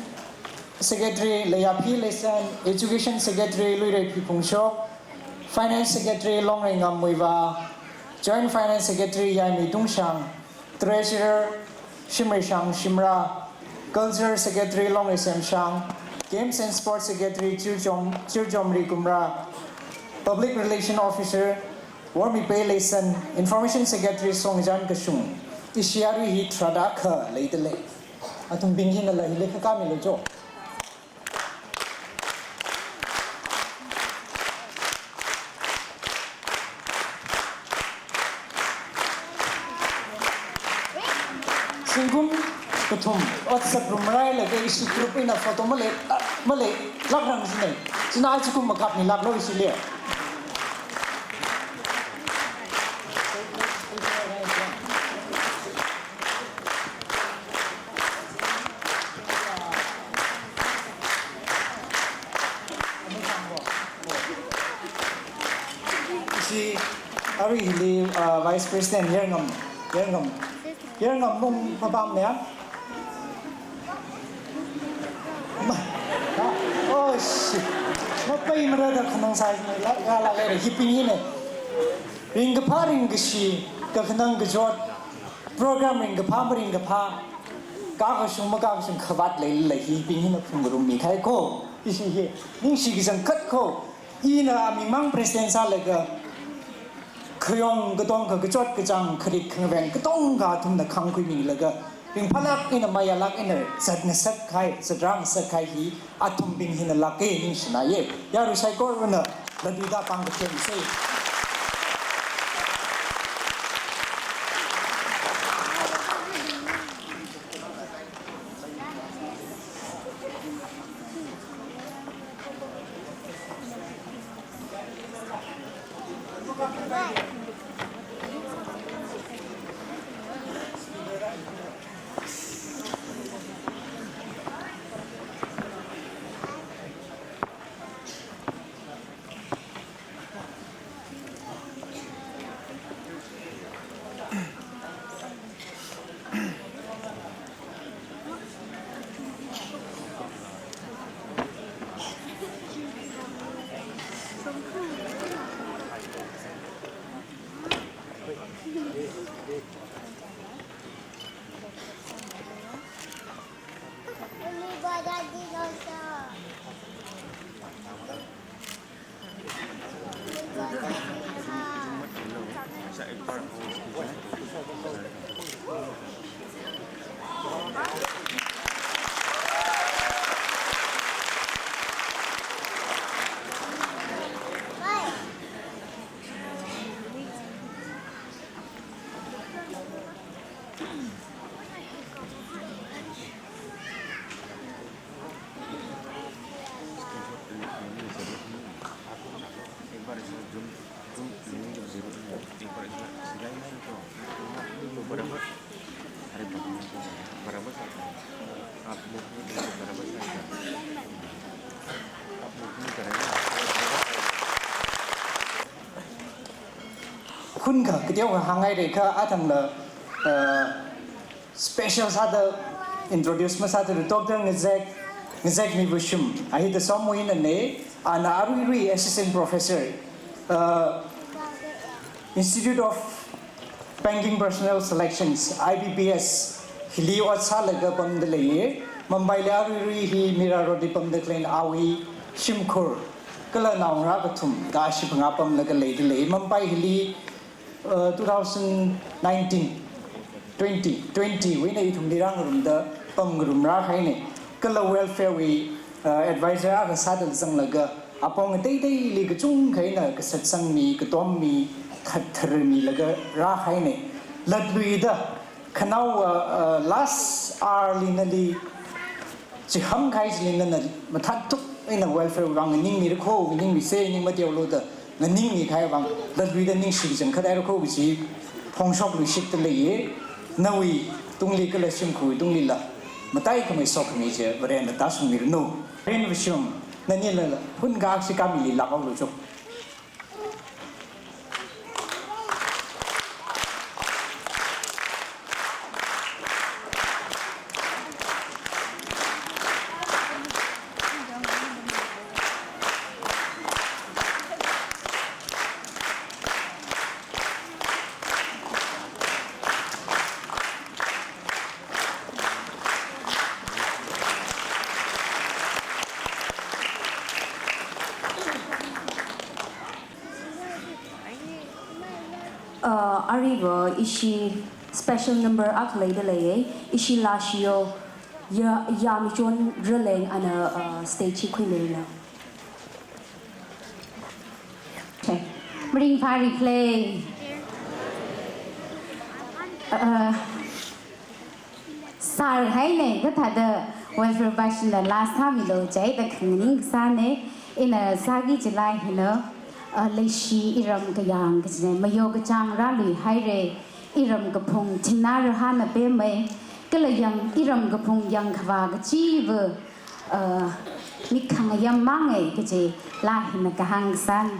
Secretary Leiyapi Leisan, Education Secretary Luirei Phungshok, Finance Secretary Longrei Ngammuiva, Joint Finance Secretary Yaimi Tungshang, Treasurer Shimreishang Shimra, Cultural Secretary Longrei Semshang, Games and Sports Secretary Chirchom, Chirchomri Kumra, Public Relation Officer Wormipei Leisan, Information Secretary Songjan Kashung, ishi arui hi tharāda kha leida lei. Athumbing hinala hili kha kāmilu cho. Zingkum kathum ot sārum rālaga ishi group eina photo malei, malei, lākrang sinei. China zingkum makapmilāklo ishili. Ishi arui hili, uh, Vice President Yerngam, Yerngam, Yerngam mung mapam ne ya? Ma, ha? Oh, shit. Mapai marada khanang sai ne, la, la, la, la, hibing hine. Ringkaphā ringkashi, kakhanang kachot, program ringkaphā maringkaphā, kakashung makakashung khavāt leilei hibing hina phungrummi khai ko, ishi hi, ningshi kachangkhat ko, ina mimang president sālaga, khayong katongkha kachot kachāng kharit khangaveng katongkha athumna khangkhuimilaga, ringphālāk eina mayālāk eina zatngasak khai, zatrāngasak khai hi, athumbing hinala ke ningshina ye. Yarui saikorana, laduda pāng katheng se. Hunkha, kateokha hāngngairei kha athangla, uh, special sāda introduce masāthu Doctor Ngazek, Ngazek Mivashum. A hi Tesom wuinane, ana aruirui Assistant Professor, uh, Institute of Banking Personnel Selections, I B P S, hili ot sālaga pamda leiye. Mumbai li aruirui hi Mira Road li pamda khalei awui shimkhur, kala naongarā kathum, kashi phangā pamlaga leida lei. Mumbai hili, uh, two thousand nineteen, twenty, twenty wuina ithumli rāngarumda pamngarumrāhaine. Kala welfare wui, uh, advisor akha sāda zanglaga apong ateiteili kachungkha eina kasatsangmi, katommi, khatharmilaga rāhaine. Latluida, khanao, uh, uh, last hour li nali chihānkahai chili nana mathānthuk eina welfare vang nganingmirakho, nganingmise, ning mateolu da nganingmikahai vang, latluida ningshi kachangkhat haira kho kaji phongshokluishitda leiye. Nawui tungli kala shimkhurwui tunglila mataikhamei sokhami chi Varena tāshungmiranu. Varena Vashum, nanila hunkha aksi kamili lākhaolu chok. Uh, aruiva ishi special number akha leida leiye, ishi lāshiyo, ya, Yamichon Raleng ana, uh, stage hi khuimeina. Okay. Maringphā replay. Uh, Sir haine, kathāda welfare bashinda last time lo jai da khanganing kasāne, ina sāki jilai hina, uh, leishi iram kayāng kajine, mayo kachāng rāluihaire, iram kaphung thingna rahāna pemei, kala yang iram kaphung yangkhavā kachiva, uh, mik khangayam mangai kaji laa hina kahāng kasāne.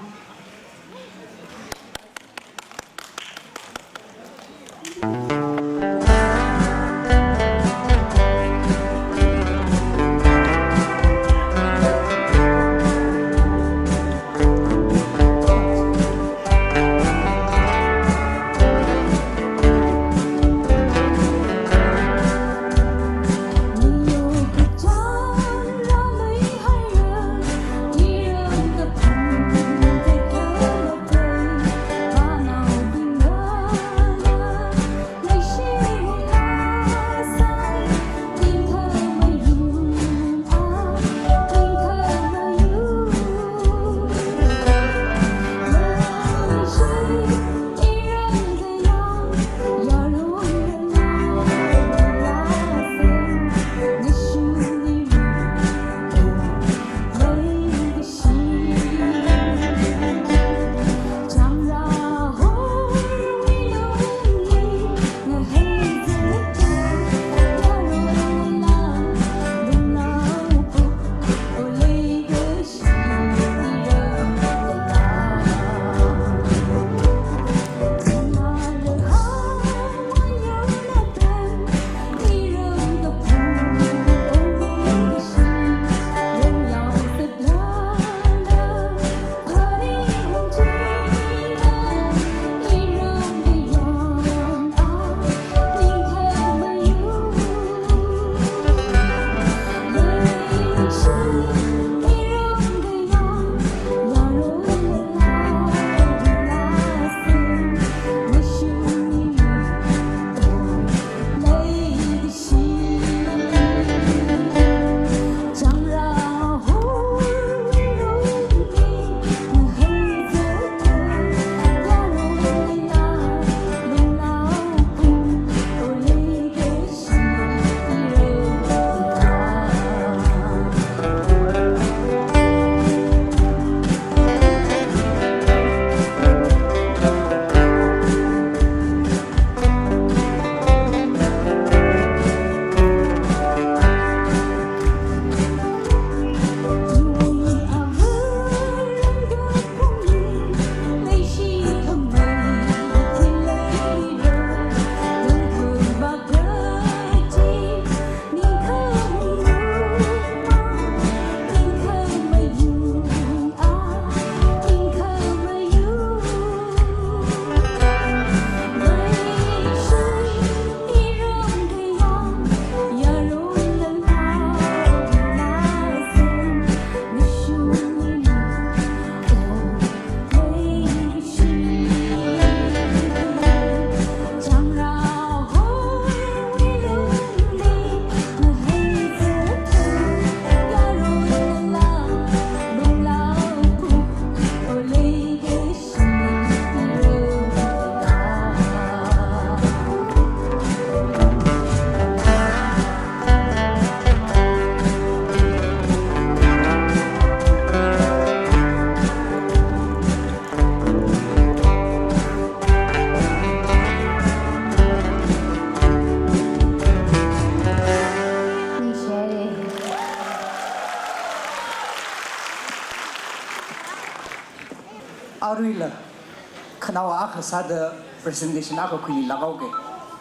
Naowa akha sāda presentation akha khuilāk haoke.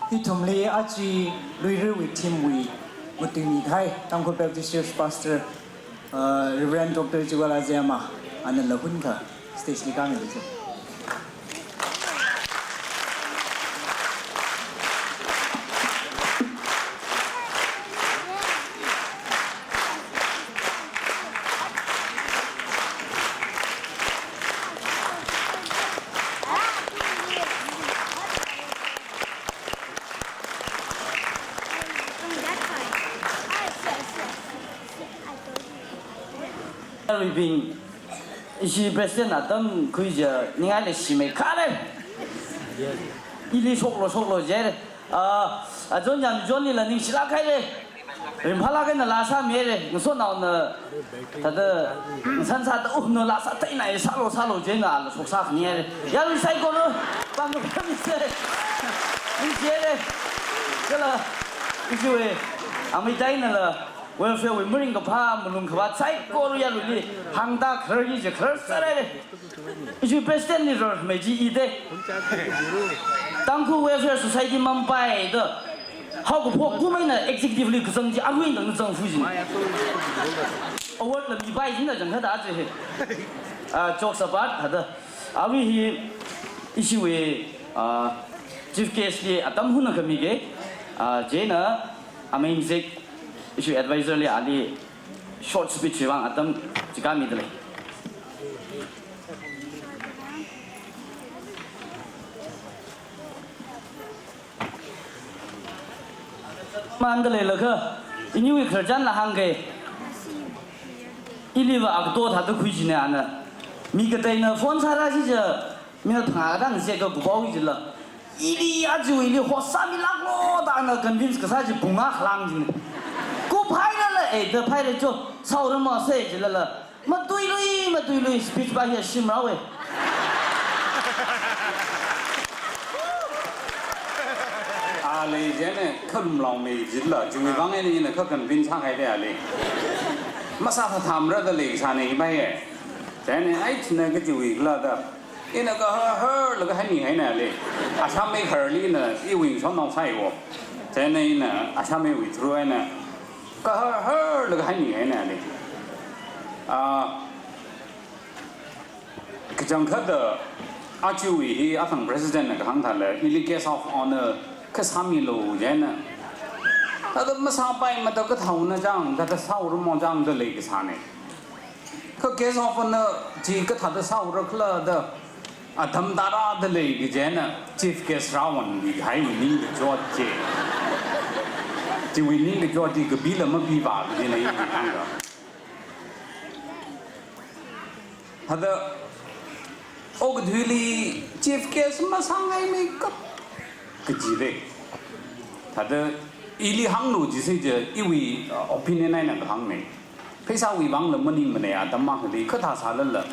Ithumli aja Luirarwui team wui matuimi kahai Tangkhul Baptist Church Pastor, uh, Reverend Doctor Chiwala Zema, anala hunakha stage li kāngaida. Everything. Ishi president atam khuijiakha ningai leishi mei khalei. Ili shoklo shoklo jihaire. Ah, John Yamchon lila ningshilāk haire. Ringphālāk eina laa sāmihaire. Ngasotnaona thāda ngasan sāda, uh, no laa sātheina, sālo sālo jina ala shoksā khani haire. Yarui saikora pāngkaphamise. Ningshihaire. Kala ishiwui amei Tainala welfare wui maringkaphā, malungkaphā saikora yaruili hāngda kharar hi je kharar sāra haire. Ishi president li rarmei chi ite. Tangkhul Welfare Society Mumbai da haokaphok kum eina executive li kazang chi arui eina zangfui jina. Award la mipai jina jang kada aje he. Ah, jokes apart, hada. Arui hi ishiwui, ah, chief guest li atam hunakha mike. Ah, chieina amei Zek, ishiwui advisor li ali short speech vang atam chikānmida lei. Manda leilakha, iniwui khararchanla hāngke. Iliva agato thāda khuijina ana. Mi kateina phone sāra chiakha, mina thangkha tang se ka kupao jila. Ili aja ili host sāmilāklo da ana convince kasā chi pung akha lāng jina. Kuphairala, eh, da phaira cho, sāhaora mase jilala. Matuilui, matuilui, speech pa hi shimrāhaowe. Ali jene khalumlaomei jila, chiwui vang eina ina kha convince sāhaide ali. Masāthathamra da leisāne ibai e. Jene ai china kachiwui khala da. Ina kahar harlaga haimihaina ali. Ashammei khararli ina iwui ngasotnao sāhaiwo. Chieina ina Ashammeimei through eina kahar harlaga haimihaina ali. Ah, kachangkhatta ajawui hi athang president na kahāng thāla, ili guest of honour kha sāmilu jina. Thāda masāpaimada kathaona chang, thāda sāhaora mo chang da leikasāne. Kha guest of honour chi kathāda sāhaora khala da, atam tarāda leiki jina, chief guest rāvānki kahaiwui ningkachot chi. Chiwui ningkachot chi kapila mapipā kajina iwui hāngda. Thāda, okathuili chief guest masāngaimeikap kajire. Thāda, ili hānglu jise je, iwui, uh, opinion eina kahāngme. Pheisāwui vangla maningmane atam akhali, kathā sālala.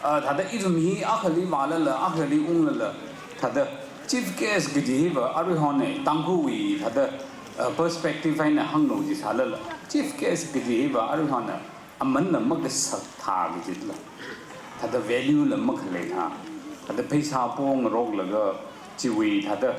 Ah, thāda ithum hi akhali vālala, akhali unglala. Thāda chief guest kaji hiva aruihon e, Tangkhulwui thāda, ah, perspective eina hānglu jisālala. Chief guest kaji hiva aruihon e, amanna makasak thā kajila. Thāda value la makhalei thā. Thāda pheisā pongaroklaga chiwui thāda,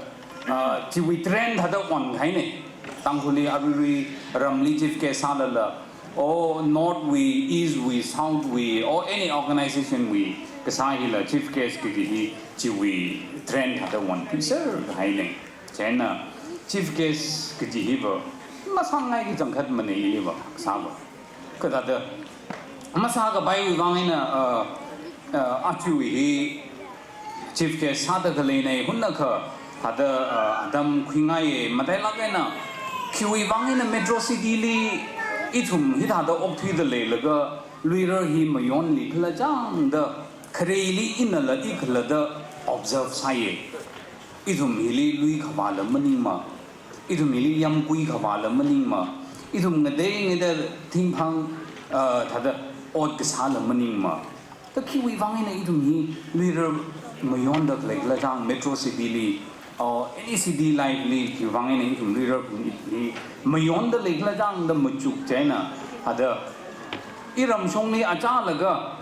ah, chiwui trend thāda onkahaine. Tangkhulli aruirui ramli chief guest sālala, o North wui, East wui, South wui, o any organization wui kasā hila chief guest kaji hi chiwui trend thāda onphiser kahaine. Chieina chief guest kaji hiva masāngai kachangkhat mane hiva kasāva. Kathāda masākapaiwui vang eina, uh, uh, ajawui hi chief guest sāda khaleina, hunakha thāda, uh, atam khuingaiye, matailāk eina khiwui vang eina metro city li ithum hithāda okthuida leilaga Luirar hi mayonlikhala chang da, khareili inala ikhalatta observe sāye. Ithum hili lui khavāla maningma, ithum hili yamkui khavāla maningma, ithum ngateingaida thingphang, ah, thāda ot kasāla maningma. Da khiwui vang eina ithum hi Luirar mayonda khaleikhala chang metro city li, or any city life li khiwui vang eina ithum Luirar hi mayonda leikhala chang da machuk chieina, thāda iramshongli achālaga,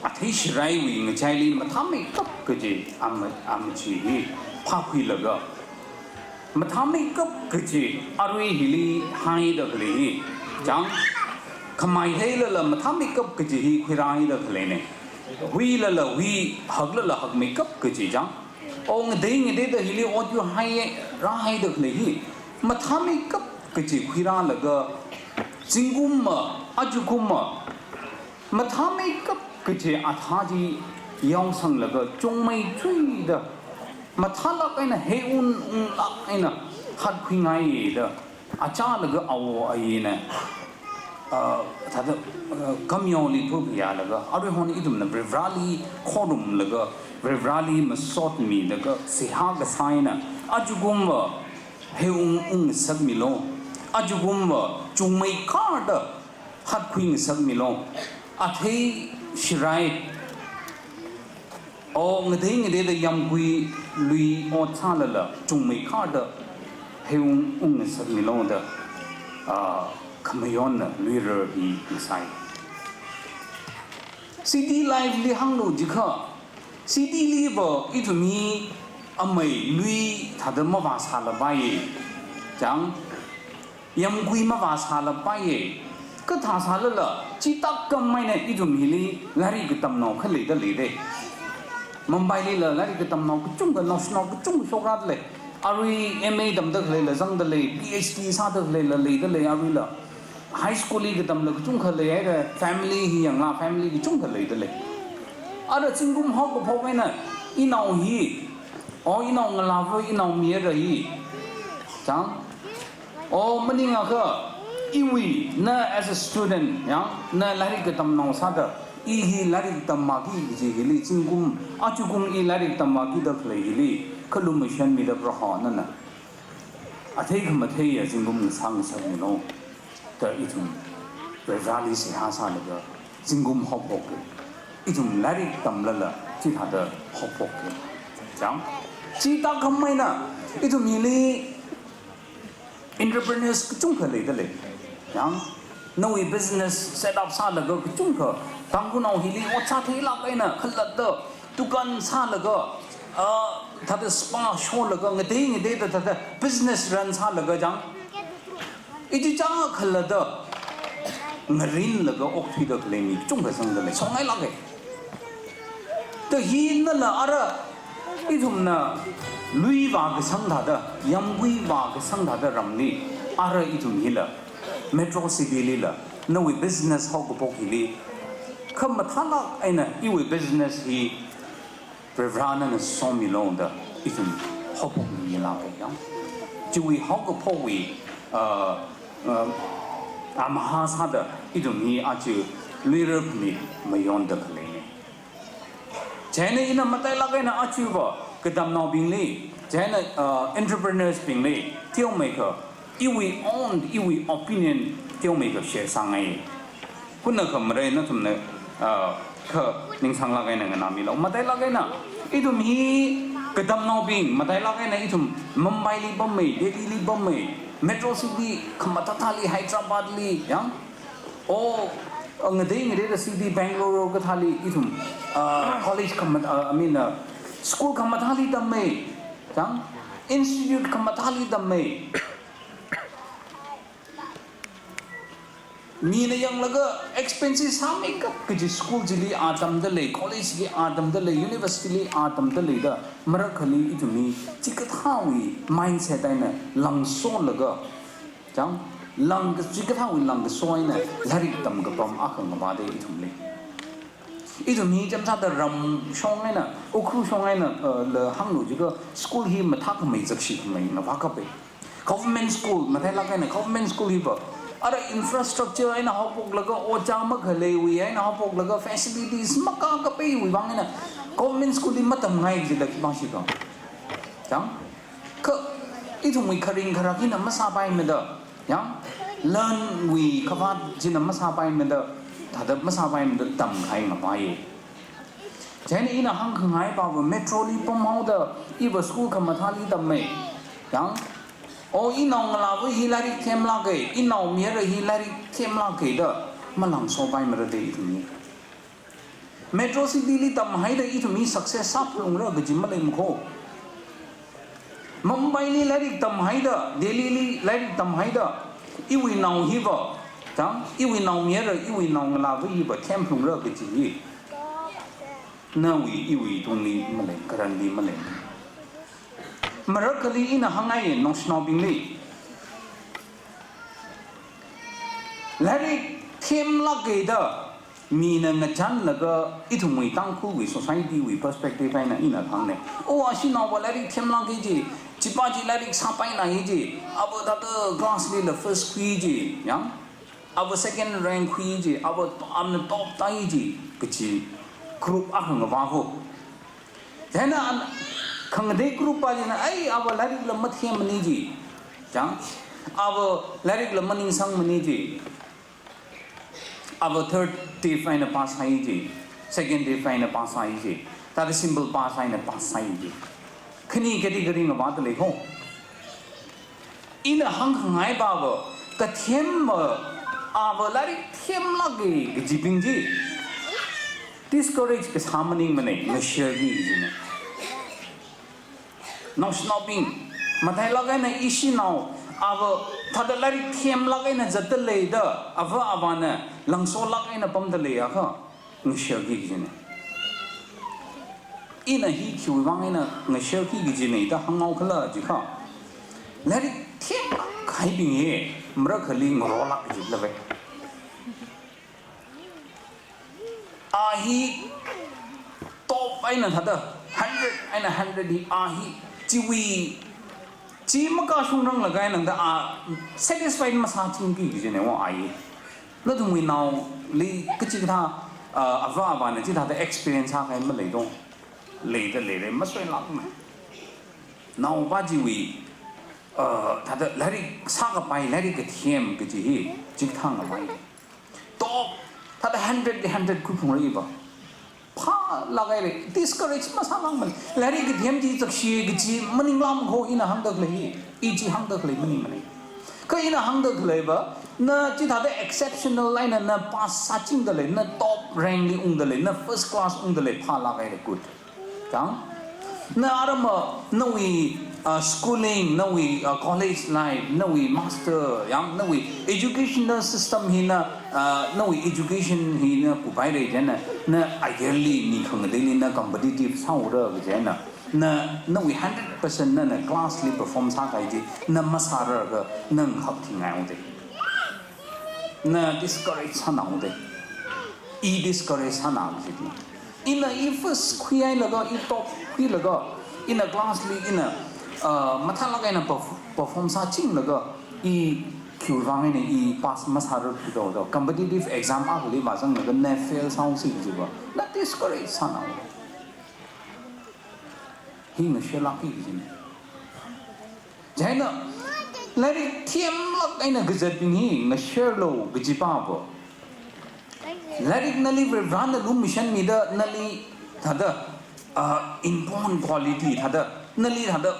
Athei shiraiwui ngachaili mathāmeikap kaji ama, amachi hi phākhuilaga, mathāmeikap kaji arui hili haida khalei hi, chang, khamai theilala mathāmeikap kaji hi khuirāhaida khaleina. Huilala hui, haklala hakmeikap kaji, chang. O ngatei ngateida hili ot yu hai, rāhaida khalei hi mathāmeikap kaji khuirālaga, zingkumva, ajakumva, mathāmeikap kaji athā chi yaosanglaga chungmeithuida, mathālāk eina heiung unglāk eina hatkhuingaida, achālaga awo ayina, ah, thāda, ah, kamyaoli phuphayālaga, aruihon ithumna Varivarāli khorumlaga, Varivarāli masotmilaga, seihā kasā eina, ajakumva heiung ungngasakmilu, ajakumva chungmeikharda hatkhuingasakmilu. Athei shirai, o ngatei ngateida yāmgui lui ot sālala chungmeikharda heiung ungngasakmilu da, ah, khamayonna luirar hi ngasai. City life li hānglu jiakha, city liva ithum hi amei lui thāda mavāsālapaiya. Chang, yāmgui mavāsālapaiya. Kathā sālala, chithākhameina ithum hili lairik katamnao kha leida leida. Mumbailila lairik katamnao kachungkha, naoshinao kachungkha shokrādalei. Arui M A tamda khaleila zangdalei, P H D sāda khaleila leidalei aruila. High school li katamla kachungkha leihaira, family hi yangla, family kachungkha leidalei. Ara zingkum haokaphok eina, inao hi, o inao ngalāva, inao mayara hi, chang, o maningakha, iwui, na as a student, ya, na lairik katamnao sāda, i hi lairik tammaki kaji hili, zingkum, ajakum i lairik tammaki da khalei hili, khalumashanmida Proho nana athei khamatheiya zingkum sāngasakmilu da ithum Varivarāli seihā sālaga zingkum haophoka. Ithum lairik tamlala chithāda haophoka. Chang, chithākhameina ithum hili entrepreneurs kachungkha leidalei. Chang, nawui business set up sālaga kachungkha, Tangkhulnao hili ot sātheilāk eina khalatta dukan sālaga, ah, thāda spa sholaga, ngatei ngateida thāda business run sālaga, chang, ichichā khalatta ngarinlaga okthuida khalei mi kachungkha zangdalei, shongailāka. Da hinala ara ithumna lui vākasang thāda, yāmgui vākasang thāda ramli, ara ithum hila, metro city lila, nawui business haokaphok hili, khamathālāk eina iwui business hi Varivarā nana somilu da ithum haophokmilāka, ya. Chiwui haokaphokwui, ah, ah, amahā sāda ithum hi aja luirar phanit mayonda khaleina. Chieina ina matailāk eina ajava katamnaobingli, chieina, ah, entrepreneurs bingli, teomeikha, iwui own, iwui opinion teomeikha share sāngai. Hunakha marei nathumna, ah, kha ningsanglāk eina nganāmilu. Matailāk eina, ithum hi katamnaobing, matailāk eina ithum Mumbai li pammi, Delhi li pammi, metro city khamathāthāli, Hyderabad li, ya. O, ngatei ngateida city Bangalore kathāli ithum, ah, college khamat-, ah, I mean, ah, school khamathāli tammi, ya. Institute khamathāli tammi. Mina yanglaga expenses sāmeikap kaji school chili atamdalei, college li atamdalei, university li atamdalei da, marakhali ithum hi chikathāwui mindset eina langsolaga, chang, langka-, chikathāwui langkaso eina lairik tamkapam akha ngavāda ithumli. Ithum hi chāmsāda ramshong eina, Ukhrul shong eina, uh, la hānglu jiakha school hi mathākhamei zakshikhamei ngavākapa. Government school, matailāk eina government school hiva, ara infrastructure eina haophoklaga, ojā makhaleiwui eina haophoklaga, facilities makakapaiwui vang eina government school li matamngai jila khipāshikha. Chang? Kha ithumwui kharing kharak hina masāpaimada, ya, lanwui khavāt china masāpaimada, thāda masāpaimada tamkahai ngavāya. Chieina ina hāngkhangaipava metro li pamhaoda, iva school khamathāli tammi, ya. O, inao ngalāva hi lairik themlāka, inao mayara hi lairik themlāka da malangsopaimara da ithum hi. Metro city li tamhaida ithum hi success sāphalungra kaji maleimakho. Mumbai li lairik tamhaida, Delhi li lairik tamhaida, iwui nao hiva, tang, iwui naomayara, iwui naongalāva hiva themphalungra kaji hi nawui, iwui tungli malei, karanli malei. Marakhali ina hāngngai naoshinaobingli, lairik themlāka da mina ngachānlaga ithumwui Tangkhulwui society wui perspective eina ina hāngngai. Oh, ashinaova lairik themlāka ji, chipa chi lairik sāpaina ji, ava thāda class lila first khui ji, yang, ava second rank khui ji, ava, amna top tai ji, kaji group akha ngavā ho. Chieina an-, khangatei group pa china, ai, ava lairikla mathemmana ji. Chang, ava lairikla maningsangmana ji. Ava third div eina pass sāi ji. Second div eina pass sāi ji. Thāda simple pass eina pass sāi ji. Khani category ngavāda lei ho. Ina hāngkhangai pava, kathem ma, ava lairik themlāka kajibing chi discourage kasā maningmana, ngasharki kajina. Naoshinaobing, matailāk eina ishinao, ava thāda lairik themlāk eina zatda leida, ava avāna langsolāk eina pamda leiakha, ngasharki kajina. Ina hi khiwui vang eina ngasharki kajina da hānghaokhala jiakha, lairik themlāk kahaibing hi marakhali ngarolāk kajilava. A hi top eina thāda, hundred eina hundred hi a hi chiwui, chi makashungranglakha eina da a satisfied masāchingki kajina wo a hi. Nathumwui naoli kachikathā, ah, ava avāna chithāda experience sākahai malei do. Leida leira, masoilākmana. Naopa chiwui, ah, thāda lairik sākapai, lairik kathem kaji hi chikathā ngavai. Top, thāda hundred li hundred khuiphungra iva. Phālāk haira, discourage masālākmana. Lairik kathem chi zakshi kaji maninglākmakho ina hāngda khalei hi. I chi hāngda khalei maningmana. Kha ina hāngda khaleiva, na chithāda exceptional eina na pass sāchingda lei, na top rank li ungda lei, na first class ungda lei, phālāk haira, good. Chang? Na arama, nawui, ah, schooling, nawui, ah, college life, nawui master, yang, nawui educational system hina, ah, nawui education hina kupaira chieina, na ayarli mi khangateili na competitive sāhaora kajina, na, nawui hundred percent na, na class li perform sākahai chi, na masārarkha, na ngakhap thingai haoda. Na discourage sāna haoda. I discourage sāna kajina. Ina i first khuihailaga, i top khuilaga, ina class li ina, ah, mathālāk eina perf-, perform sāchinglaga, i khiwui vang eina i pass masārar thudo do. Competitive exam akhali vāzanglaga na fail sāhaosi kajiva, na discourage sāna haoda. Hi ngasharlākki kajina. Chieina, lairik themlāk eina kazatbing hi ngasharlu kaji pava. Lairik nali Varivarana lumashanmida nali thāda, ah, inborn quality thāda, nali thāda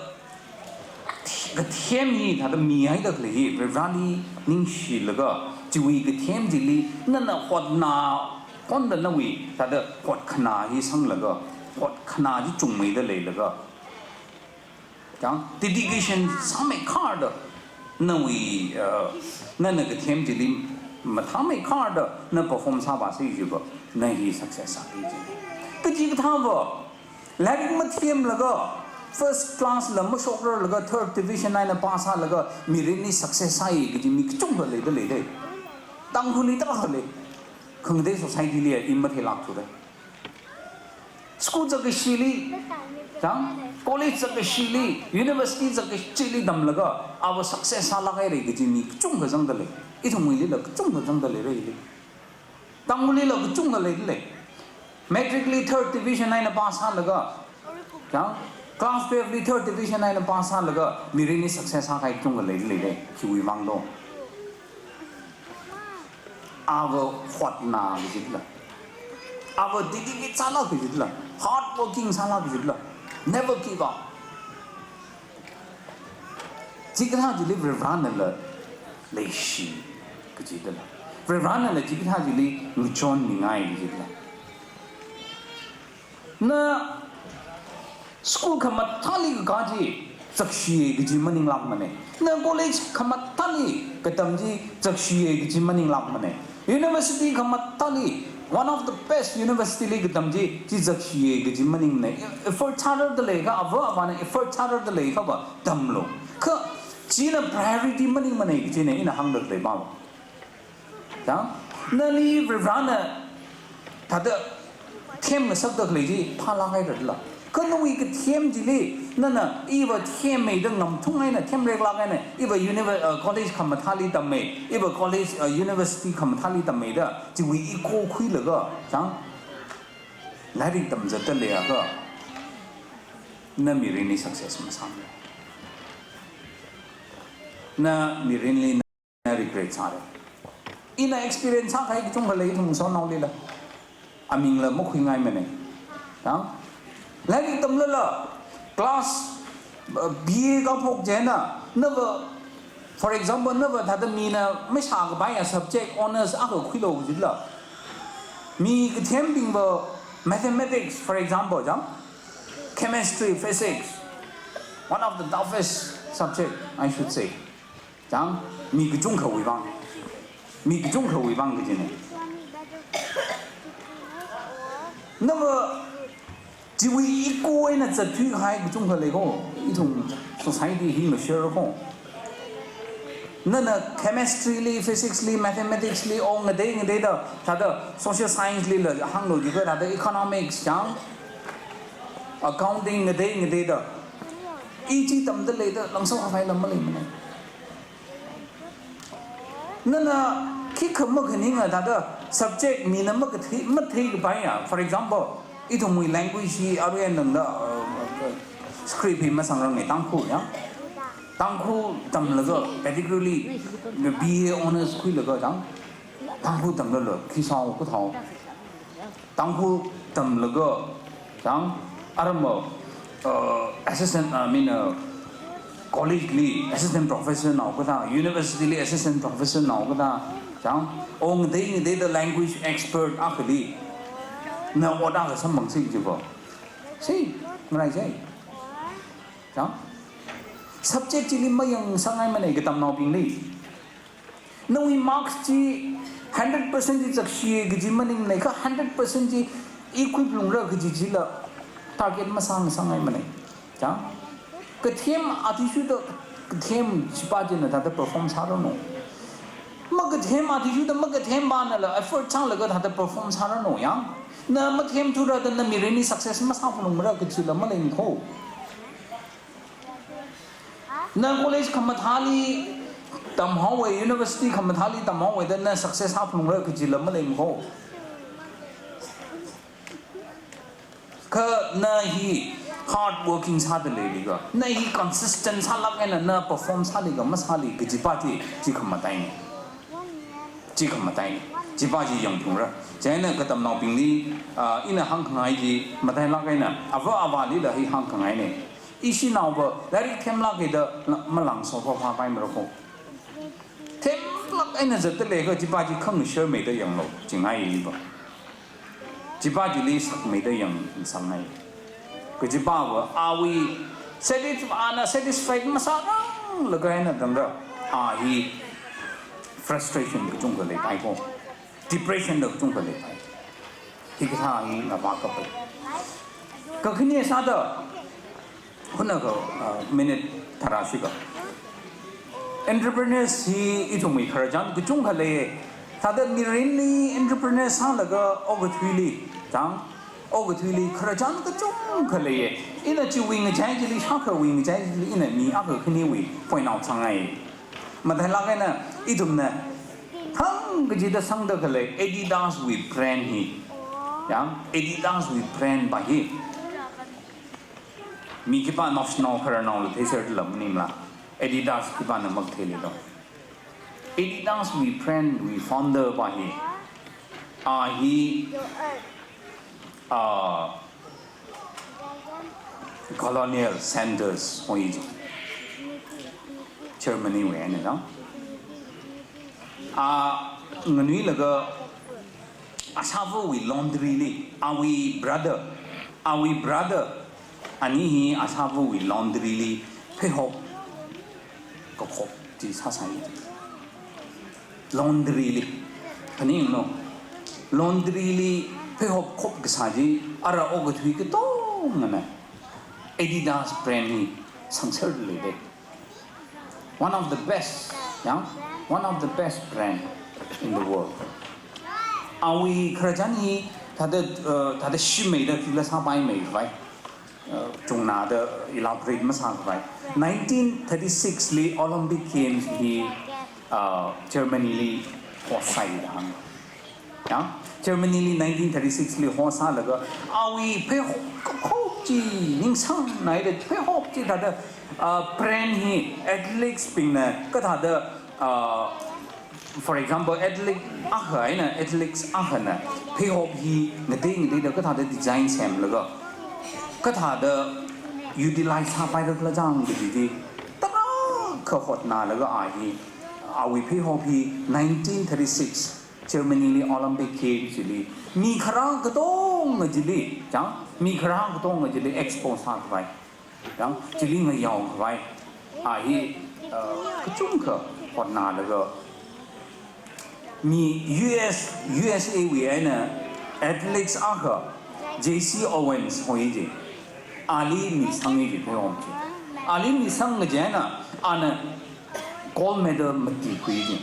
kathem hi thāda mihaida khalei hi, Varivarali ningshilaga, chiwui kathem chili, nana hotna, konda nawui, thāda hotkhana hi sanglaga, hotkhana chi chungmeida leilaga. Chang, dedication sāmeikharda, nawui, uh, nana kathem chili mathāmeikharda, na perform sāvāsi jiva, na hi success sāki ji. Kachikathāva, lairik mathemlaga, first class la mashokrarlaga, third division eina pass sālaga, mirinli success sāi kaji mi kachungkha leida leida. Tangkhulli tarākha lei. Khangatei society li i matheilākthura. School zakkashili, chang, college zakkashili, university zakkashili tamlaga, ava success sālāk haira kaji mi kachungkha zangda lei. Ithumwuilila kachungkha zangda leira ili. Tangkhullila kachungkha leida lei. Matric li third division eina pass sālaga, chang, class twelve li third division eina pass sālaga, mirinli success sākahai kachungkha leida lei, khiwui vang do. Ava hotna kajila. Ava dedicate sāla kajila. Hard working sāla kajila. Never give up. Chikathā chili Varivaranala leishi kajila. Varivaranala chikathā chili ngachonmingai kajila. Na school khamathāli kakā chi zakshiya kaji maninglākmana. Na college khamathāli katam chi zakshiya kaji maninglākmana. University khamathāli, one of the best university li katam chi, chi zakshiya kaji maningmana. Effort sārarda leikha, ava avāna effort sārarda leikhava tamlu. Kha china priority maningmana kajina ina hāngda khalei pāva. Chang, nali Varivarana thāda themngasakda khalei chi phālāk hairala. Kha nawui kathem chili, nana iva themmeida ngamthung eina, themreklāk eina, iva univer-, uh, college khamathāli tamme, iva college, uh, university khamathāli tammeida, chiwui ego khuilaga, chang, lairik tamzatda leiakha, na mirinli success masāmara. Na mirinli na regret sāra. Ina experience sākahai kachungkha lei ithum shanao lila. Amingla makhuingaimana. Chang? Lairik tamlala class, uh, B A kaphok chieina, nava, for example, nava thāda mina maishākapaiya subject honours akha khuilu kajila. Mi kathembingva mathematics, for example, chang? Chemistry, physics, one of the toughest subject, I should say. Chang, mi kachungkhawui vang. Mi kachungkhawui vang kajina. Nava chiwui ego eina zatthuikahai kachungkha leiko. Ithum society hi ngashare ko. Nana chemistry li, physics li, mathematics li, o ngatei ngateida, thāda social science lila hānglu jiakha thāda economics, chang, accounting ngatei ngateida. I chi tamda leida langsākhavai lam maleimana. Nana khikha makhaninga thāda subject mina makathei, matheikapaiya. For example, ithumwui language hi aruiwui eina tangda, uh, script hi masangranga, Tangkhul ya. Tangkhul tamlaga, particularly B A honours khuilaga chang, Tangkhul tamlala, khi sāo, kathāo. Tangkhul tamlaga, chang, arama, uh, assistant, I mean, uh, college li assistant professor nao kathā, university li assistant professor nao kathā, chang, o ngatei ngateida language expert akhali na ot akha samphangsi jiva. Si, marai sai. Chang? Subject chili mayangsāngaimana katamnaobingli. Nawui marks chi hundred percent chi zakshiya kaji maningmana, kha hundred percent chi i khuiphalungra kaji chila target masāngasāngaimana. Chang? Kathem athishurda kathem chipā china thāda perform sāranu. Makathem athishurda makathempānala effort sālaga thāda perform sāranu yang. Na mathemthura da na mirinli success masāphalungmara kajila maleimana ko. Na college khamathāli tamhaowa, university khamathāli tamhaowa da na success sāphalungra kajila maleimana ko. Kha na hi hard working sāda leiliga, na hi consistent sālāk eina na perform sāliga masāli kajipā chi, chi khamataina. Chi khamataina. Chipā chi yangphalungra. Chieina katamnaobingli, ah, ina hāngkhangai chi matailāk eina, ava avālila hi hāngkhangaina. Ishinaova lairik themlāka da la-, malāngsophāphāpaimara ko. Themlāk eina zatda leikha chipā chi khangasharmeida yanglu, chingaiva. Chipā chili sakmeida yangsāngai. Kajipāva awui satisf-, ana satisfied masāranglaga eina tangda, a hi frustration kachungkha leipai ko. Depression da kachungkha leipai. Hikathā hi ngavā kapai. Kakhane sāda, hunakha, ah, minute tharā shikha. Entrepreneurs hi ithumwui khararchan kachungkha lei. Thāda mirinli entrepreneur sālaga okathuili, chang, okathuili khararchan kachungkha lei. Ina chiwui ngachai chili, shākhawui ngachai chili, ina mi akha khanewui point out sāngai. Matailāk eina ithumna thang kachida sangda khalei Adidas wui brand hi. Yang, Adidas wui brand pā hi. Mi khipā naoshinao khararnaola theiserda lei maningla. Adidas khipāna makatheili lo. Adidas wui brand wui founder pā hi. A hi, ah, Colonel Sanders hoi chi. Germany wui eina no. A nganuilaga ashāvawui laundry li, awui brother, Awui brother ani hi ashavawui laundry li pheihop kakhop chi sāsai. Laundry li. Phaninglu. Laundry li pheihop khop kasā chi ara okathui katongana Adidas brand hi sangser lei de. One of the best, yeah? One of the best brand in the world. Awui khararchan hi thāda, uh, thāda shimeida khila sāpaimei khavai. Uh, chungnada elaborate masākhavai. Nineteen thirty-six li Olympic Games hi, uh, Germany li host sāi da hāng. Ya, Germany li nineteen thirty-six li host sālaga, awui pheihop kakhop chi ningsangnaida pheihop chi thāda, uh, brand hi athletes bingna kathāda, uh, for example, athlete akha eina athletes akhana pheihop hi ngatei ngateida kathāda design semlaga, kathāda utilize sāpaira khala chang kaji chi tarākha hotnalaga a hi, awui pheihop hi nineteen thirty-six Germany li Olympic Games chili, mi kharā katonga chili, chang, mi kharā katonga chili expose sākhavai. Chang, chili ngayaokhavai. A hi, uh, kachungkha hotnalaga. Mi U S, U S A wui eina athletes akha, Jesse Owens hoi chi. Ali misang chi pheihop chi. Ali misang kaji eina, ana gold medal mati khui chi.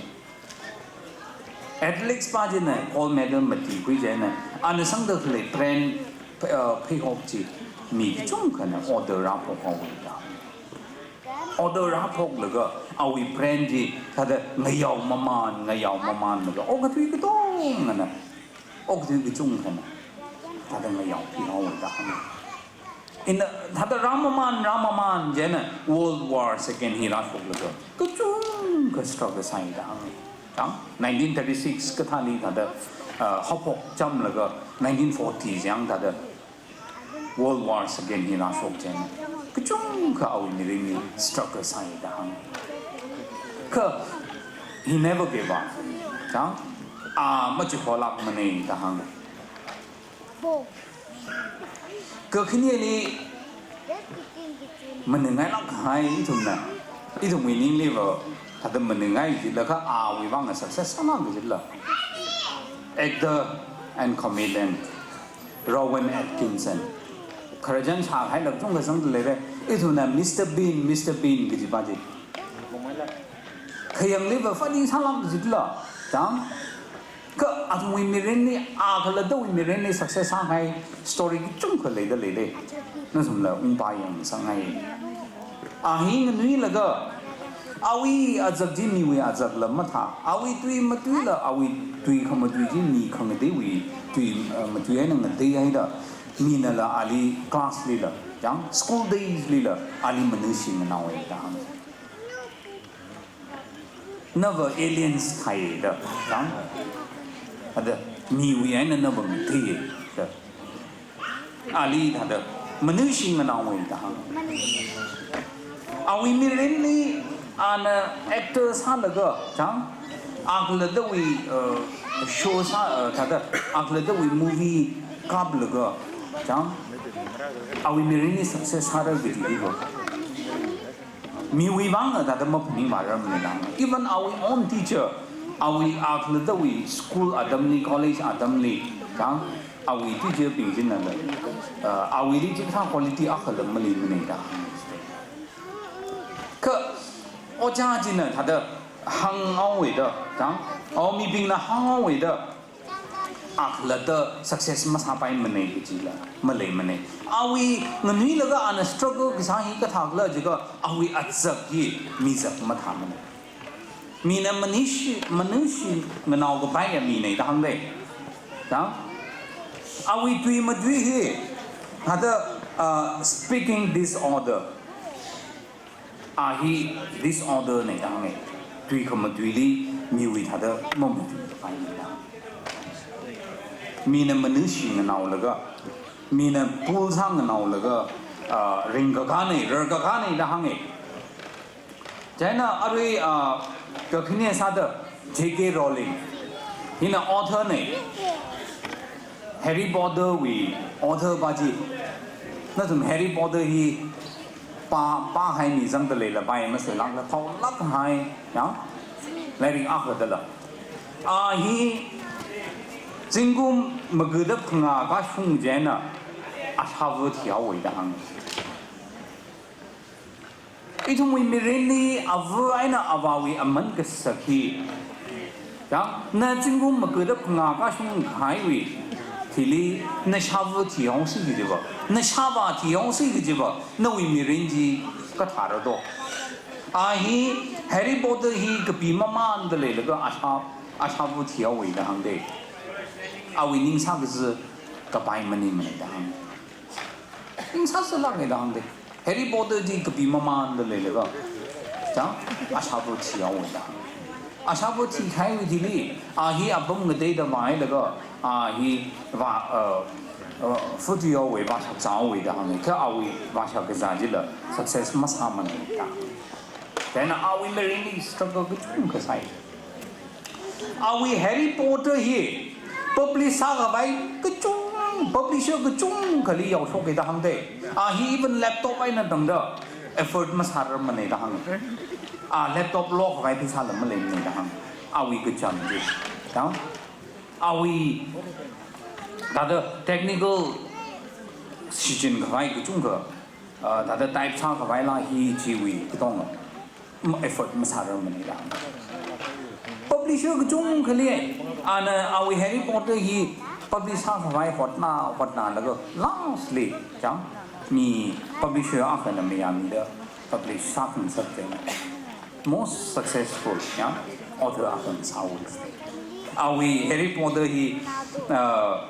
Athletes pa china gold medal mati khui china, ana sangda khalei brand, uh, pheihop chi mi kachungkhana order rāphok haowa da. Order rāphoklaga awui brand chi thāda ngayao maman, ngayao mamanlaga okathui katongana, okathui kachungkhana thāda ngayaophi haowa da. Ina thāda rāmaman, rāmaman china World War Second hi rāshoklaga kachungkha struggle sāi da hānga. Chang, nineteen thirty-six kathāli thāda, uh, haophok chamlaga nineteen forty chang thāda World War Second hi rāshok china kachungkha awui mirinli struggle sāi da hānga. Kha he never gave up. Chang, a machiholākmanei da hānga. Kakhaneli maningngailāk kahai ithumna, ithumwui ningli va, thāda maningngai jilakha awui vang success sālāk jila. Actor and comedian Rowan Atkinson. Khararchan shāhailāk chungkha zangda leira. Ithumna Mister Bean, Mister Bean kaji pa chi. Khayangli va funny sālāk jila. Chang. Kha athumwui mirinli, a khalattawui mirinli success sāhai story kachungkha leida leilei. Nathumla ungpā yangsanghai. A hi nganuilaga, awui azak chi miwui azakla mathā, awui tui matuila, awui tui khamatui chi mi khangateiwui tui, uh, matui eina ngateihaida, minala ali class lila, chang, school days lila, ali manushi nganaowa da hānga. Nava aliens thāi da, chang? Thāda, miwui eina nava ngathei da. Ali thāda, manushi nganaowa da hānga. Awui mirinli, ana actor sālaga, chang? A khalattawui, uh, show sā, uh, thāda, a khalattawui movie kaplaga, chang? Awui mirinli success sāra kaji va. Miwui vang thāda maphaning vāra maningla. Even awui own teacher, awui a khalattawui school atamli, college atamli, chang, awui teacher bing chinala, uh, awuili chikathā quality akhala maleimanei da. Kha, ojā china thāda hānghaowa da, chang, awui mibingna hānghaowa da. A khalatta success masāpaimanei kajila, maleimanei. Awui nganuilaga ana struggle kasā hi kathākhala jiakha awui azak hi mizak mathāmanei. Mina manushi, manushi nganao kapaiya minei da hānglei. Da? Awui tui matui hi, thāda, uh, speaking disorder. A hi disorder nei da hānga. Tui khamatuili miwui thāda mamatuipaimana. Mina manushi nganaolaga, mina pool sā nganaolaga, ah, ringkakhanei, rarkakhanei da hānga. Chieina arui, ah, kakhane sāda J K Rowling. Hina author nei. Harry Potter wui author pa chi. Nathum Harry Potter hi pā, pāhaimi zangda leila pai maseilākla thaolāk hai, ya? Lairik akha dala. A hi zingkum magada phangā kashung chieina ashava thihaowa da hānga. Ithumwui mirinli ava eina avāwui aman kasak hi, ya, na zingkum magada phangā kashung kahaiwui thili nashava thihaosi kajiva, nashava thihaosi kajiva, nawui mirin chi kathāra do? A hi Harry Potter hi kapi mamānda leilaga asha, ashava thihaowa da hāngde. Awui ningsā kazi kapai maningmana da hāng. Ningsā sālāka da hāngde. Harry Potter chi kapi mamānda leilaga, chang, ashava thihaowa da. Ashava thikahaiwui thili, a hi apam ngateida vāhailaga, a hi vā, uh, uh, futuihaowa, vāshakzāhaowa da hānga. Kha awui vāshak kazā chila success masāmana da. Chieina awui mirinli struggle kachungkha sāi. Awui Harry Potter hi publish sākhavai kachung, publisher kachungkhali yaoshoka da hāngde. A hi even laptop eina tangda effort masārarmana da hānga. A laptop lokhavai pheisāla maleimana da hānga. Awui kacham chi. Chang? Awui thāda technical shichinkhavai kachungkha, uh, thāda type sākhavaila hi chiwui katonga, mm, effort masārarmana da. Publisher kachungkhali, ana awui Harry Potter hi publish sākhavai hotna, hotnalaga lastly, chang, mi publisher akhana mayāmida publish sākhangasak chieina most successful, ya, author akha sāhaowa. Awui Harry Potter hi, uh,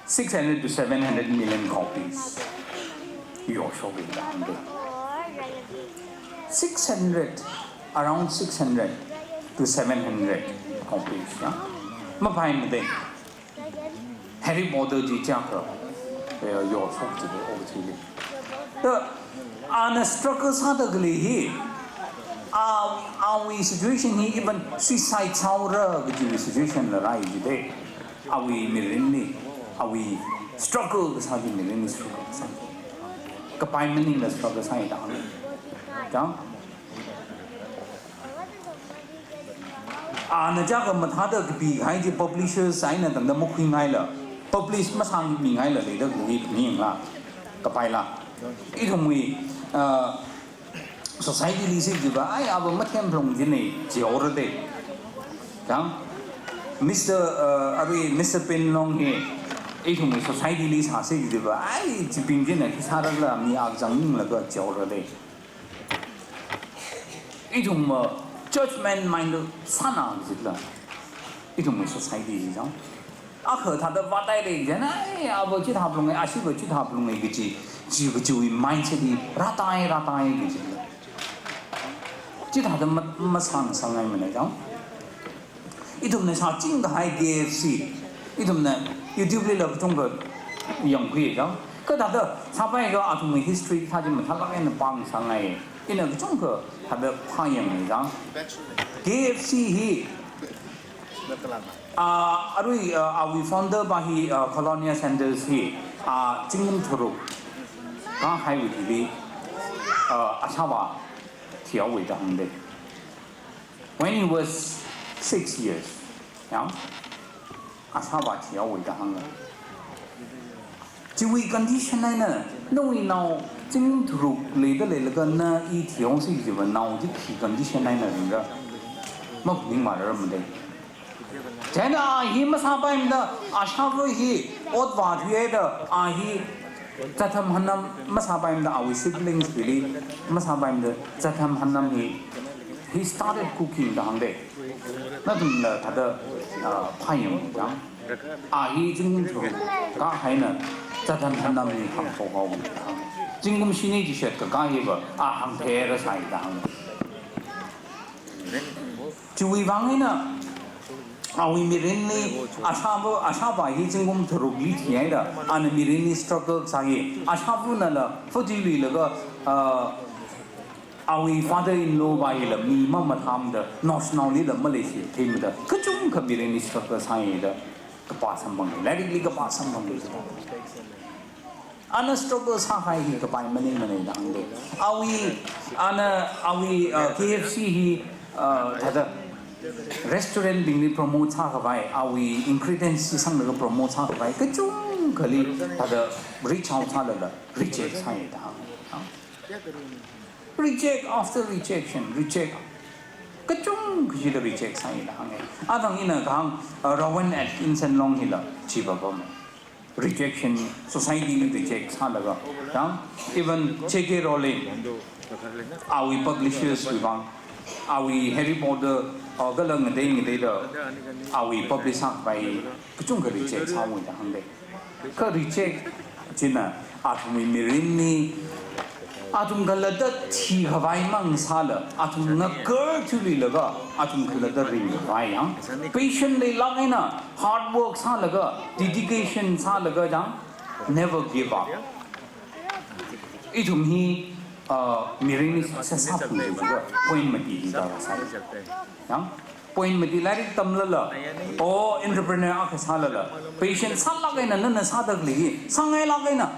six hundred to seven hundred million copies yoshoka da hāngde. Six hundred, around six hundred to seven hundred copies, ya. Mapaimade. Harry Potter chi chiyākha, eh, yoshok chide, o chide. Ta, ana struggle sāda khalei hi, a, awui situation hi even suicide sāhaora kajiwui situation la rāi jide. Awui mirinli, awui struggle kasā chi mirinli struggle kasā. Kapai maningla struggle sāi da hānga. Chang? Ana chiyākha mathāda kapikahai chi publishers eina tangda makhuingaila, publish masāmingaila leida khalei hi khaning la, kapaila. Ithumwui, uh, society li si kajiva, ai, ava mathemphalung jine, jihaora de. Chang? Mister, uh, arui Mister Pinlong hi, ithumwui society li sāsi kajiva, ai, chibing jine, khi sārakla mi akha zanglaga jihaora de. Ithum, uh, judgment mind sāna kajila. Ithumwui society li chang. Akha thāda vātai lei jina, ai, ava chithāphalunge, ashiva chithāphalunge kaji, chi, kajiwui mindset hi rātai, rātai kajila. Chithāda ma, masāngasakngaimana chang. Ithumna shāchingkahai K F C, ithumna YouTube lila kachungkha yangkhui chang. Kha thāda sāpaiakha athumwui history kathā chi mathālāk eina pāngasakngai. Ina kachungkha thāda phāyangna chang. K F C hi, ah, arui, ah, awui founder pa hi, ah, Colonia Sanders hi, ah, zingkum tharuk kahaiwui thili, ah, ashāvā thihaowa da hāngde. When he was six years, ya, ashāvā thihaowa da hānga. Chiwui condition eina, nawui nao zingkum tharuk leida leilaga na i thihaosi kajiva nao chi khi condition eina ringra, maphaningmara made. Chieina a hi masāpaimada, ashāva hi ot vāthuihaida, a hi zatham hanam masāpaimada, awui siblings bingli masāpaimada, zatham hanam hi, he started cooking da hāngde. Nathumla thāda, ah, phāyang chang. A hi zingkum tharuk kahaina zatham hanam hi hāngthok haowa da hāng. Zingkum shini chishat kakā hiva a hāngthei rāsai da hāng. Chiwui vang eina, awui mirinli, ashāva, ashāvā hi zingkum tharukli thihaida, ana mirinli struggle sāi. Ashāvanala, futuiluilaga, ah, awui father-in-law pa hila mi mamathāmada, naoshinaolila maleishitheimada, kachungkha mirinli struggle sāida, kapā samphang, lairikli kapā samphang. Ana struggle sākahai hi kapai maningmana da hānga. Awui, ana, awui, uh, K F C hi, uh, thāda restaurant bingli promote sākhavai, awui ingredients chi sanglaga promote sākhavai kachungkhali thāda reach out sālala reject sāya da hānga. Reject after rejection, reject. Kachungkha chida reject sāya da hānga. Athang ina kahāng, uh, Rowan Atkinson long hila chi pāpam. Rejection, society reject sālaga. Yang, even J K Rowling, awui publishers wui vang, awui Harry Potter, uh, kala ngatei ngateida, awui publish sākhavai kachungkha reject sāhaowa da hānga. Kha reject china athumwui mirinli, athum khalatta thikhavai mang sāla, athum ngakarthuilaga, athum khalatta ringkhavai yang, patient leilāk eina, hard work sālaga, dedication sālaga yang, never give up. Ithum hi, uh, mirinli success sāphungda jiakha point mati hi darkar sai. Yang, point mati lairik tamlala, o entrepreneur akha sālala, patient sālāk eina nana sāda khalei hi, sāngailāk eina,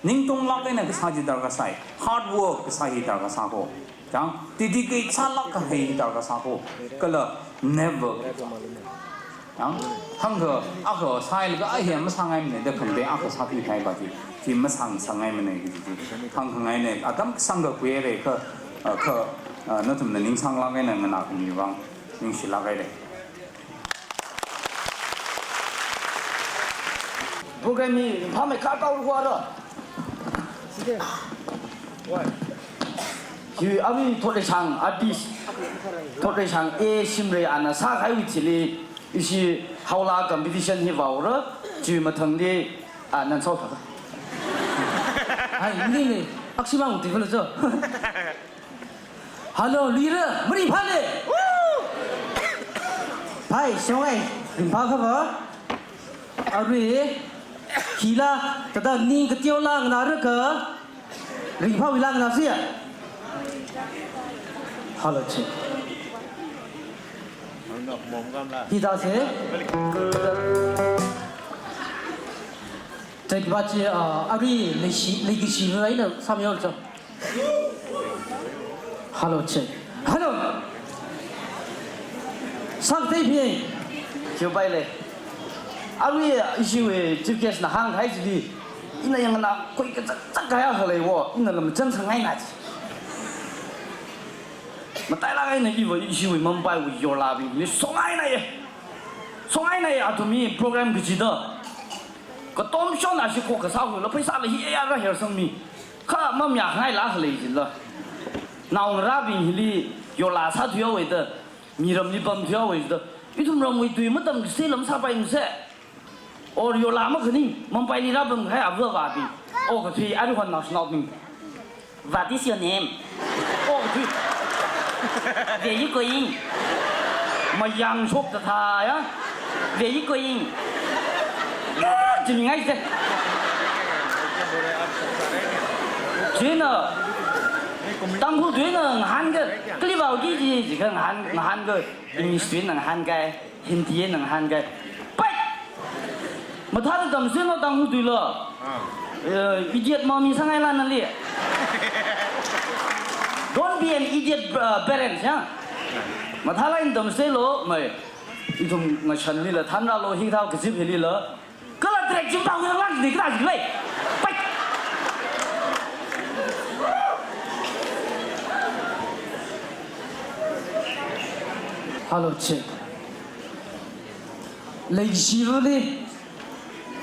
ningtonglāk eina kasā chi darkar sai, hard work kasā hi darkar sāko. Yang, dedicate sālāk kahai hi darkar sāko. Kala never give up. Yang, thangkha akha sāhailaga, ai hi masāngaimana da khangatei akha sāthuihai pa chi, chi masāngasakngaimana kaji chi. Thangkha ngaina, atam kasāngkha khuihaira kha, uh, kha, uh, nathumna ningsanglāk eina nganākhami vang ningshilāk haira. Program hi phāmeikha tau huara. Hi arui Thotleishang artist, Thotleishang A Shimray ana sākahaiwui thili, ishi Haola competition hi vāura, chi mathangli, a, nan sao thaka. Ai, ni ni, akshimang tifala cho. Hello, luira, maringphāle. Phai, shongai, ringphā kha va. Arui, hila, thāda ning kateola nganāra kha, ringphāwuila nganāsiya. Hello, check. Hithāse. Check va chi, ah, arui leishi, leikashi va ina samyo cho. Hello, check. Hello. Sākathei phi. Kyo bai le. Arui ishiwui chief guest na hāngkahai chili, ina yangna koi kazak zak kaya khalei wo, ina lam chang sangngaina chi. Matailāk eina iva ishiwui Mumbaiwui yorlabingli songainaye. Songainaye, athumwui program kachida. Katomshon ashi ko kasā hula pheisāla hi eya ra hersangmi. Kha mamayāngaila khalei jila. Naongarābing hili yorla sāthuihaowa da, miramli pamthuihaowa da. Ithum ramwui tui matamkasei lam sāpaimase. Or yorla makhaning, Mumbaili rāpamkahai ava avābing. O kathui, arihon naoshinaobing. What is your name? O, where you going? Mayang shokta thāya. Where you going? Ah, jimingai se. China, Tangkhul tuina ngahānga, kali vāki ji, jikha ngahān, ngahānga, English tuina ngahānga, Hindi eina ngahānga. Pai! Mathāda tamsilo Tangkhul tuilo. Ah. Eh, idiot mami sangaila nali. Don't be an idiot, uh, parents, ya. Mathālāk eina tamsilo, mai. Ithum ngashanlila, thanralo, hithao kazip hilila. Kala trek jim pao ngalak ni kala jilai. Pai. Hello, check. Leishivali,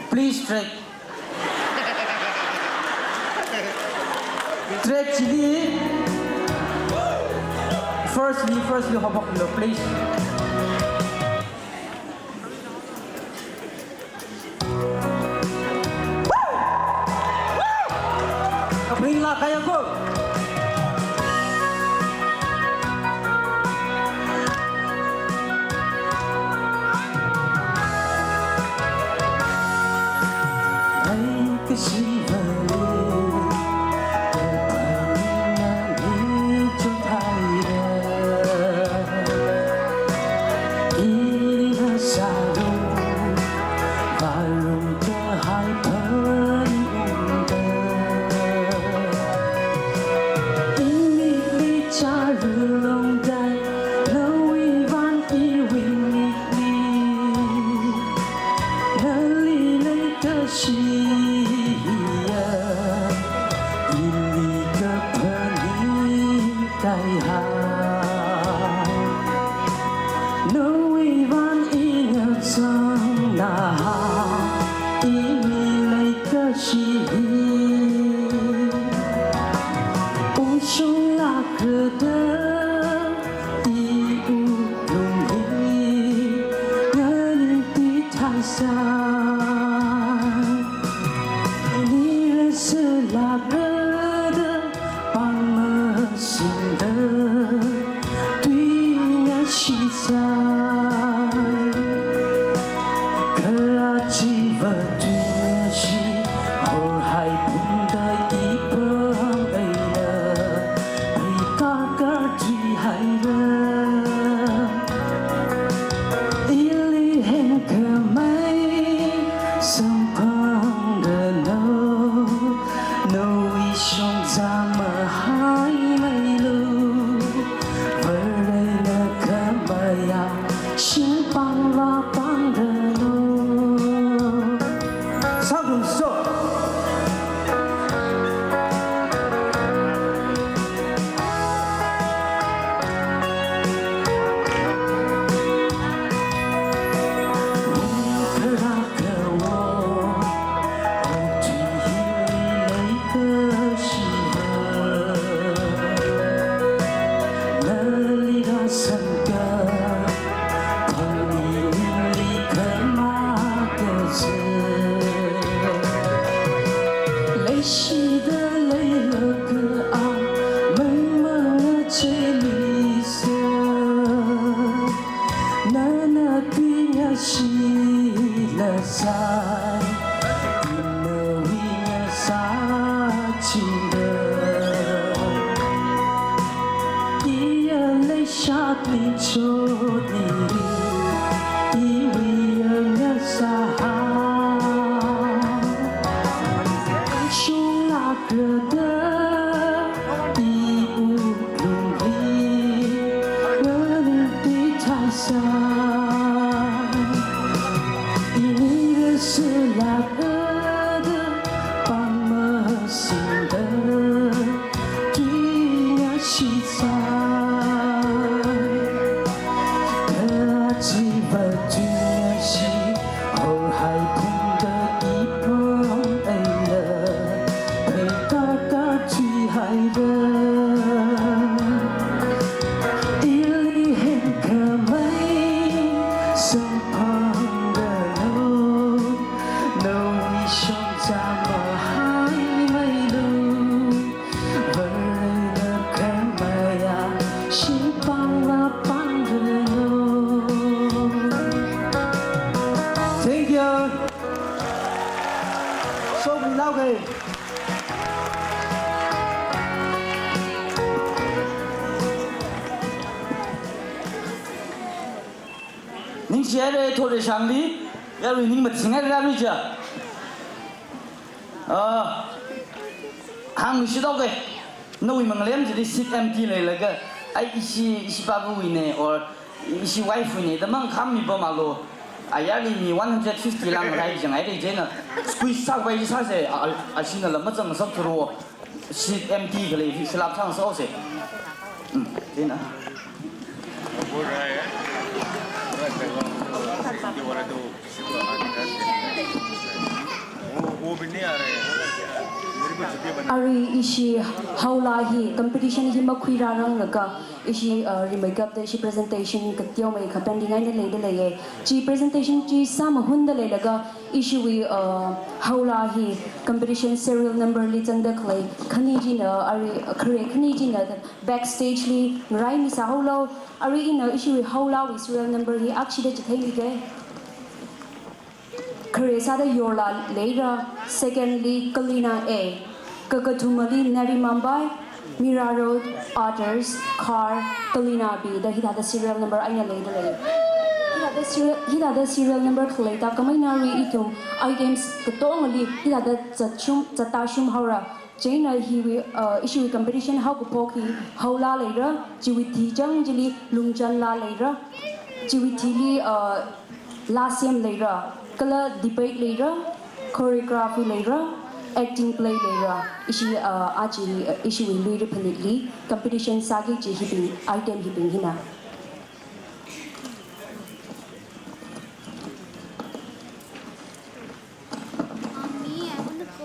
please track. Track chili. Firstly, firstly, hop up, please. Kapring la kaya ko. Ai, kashiva. Sharulongdai, nawui vang iwui nikni, nali leikashi hiya, ili kaphaning kaihai. Nawui vang ina chang naha, iwui leikashi hi. Ungshunglākrada iwui lungli, nganingpi thaisai. Nira sālākrada pāng masingda, tui ngashisai. Kha achiva tui ngashi, horhai phungda ipam eina, pheikakar thuihaira. Ili henkhamei samphangdanu, nawui shongza mahaimeilu, Varena khamayā shingpāng vāpāngdanu. Sākhuiso. Leishida leilakha amei mangacheilisa, nana tui ngashila sai, inawui ngasāchingda. Iya leishat ni chotni, iwui ngasāhai. Shunglākrada iwui lungli, nganingpi thaisai. Inira sālākrada pāng masingda, tui ngashisai. Kha achiva tui ngashi, horhai phungda ipam eina, pheikakar thuihaira. Ili henkhamei samphangdanu, nawui shongza mahaimeilu, Varena khamayā shingpāng vāpāngdanu. Thank you. Sokhami naokhei. Ningshihaira Thoreshangli, yarui ning mathinghaira richa. Ah, hāngmishi dao ke. Nawui manglem chili seat empty leilaga, ai ishi, ishi pāvawuine or ishi wife wuine da mangkhami pamalo. Ayarli mi one hundred fifty lang rai jang ai rei jena. Squeeze sākhavai chi sāse, a, a, ashina la mazang sak thuro. Seat empty khalei hi slap sang sāse. Hmm, jena. बोल रहा है, पूरा जगह ये वाला तो वो, वो भी नहीं आ रहे हैं। मेरे को छुट्टी बना। Arui ishi haolā hi competition hi makhuirāranglaga ishi, uh, rimeikapta ishi presentation kateomeikha pending eina leida leiye. Chi presentation chi sāmahunda leilaga ishiwui, uh, haolā hi competition serial number li zangda khalei khani china, arui khare khani china backstage li ngaraimi sāhaolo. Arui ina ishiwui haolāwui serial number hi akshida chitheimike. Khare sāda Yorla Leira, second li Kalina A, kakathumali Navy Mumbai, Mira Road, Otters, Khar, Kalina B da hithāda serial number eina leida lei. Hithāda serial, hithāda serial number khalei thākhameina arui ithum items katongali hithāda zatshum, zattāshum haora. Chieina hiwui, uh, ishiwui competition haokaphok hi haolā leira, chiwui thi chang chili lungchanlā leira, chiwui thili, uh, lāsem leira, kala debate leira, choreography leira, acting play leira, ishi, uh, aja, uh, ishiwui Luira Phanitli competition sāki kaji hibing, item hibing hina.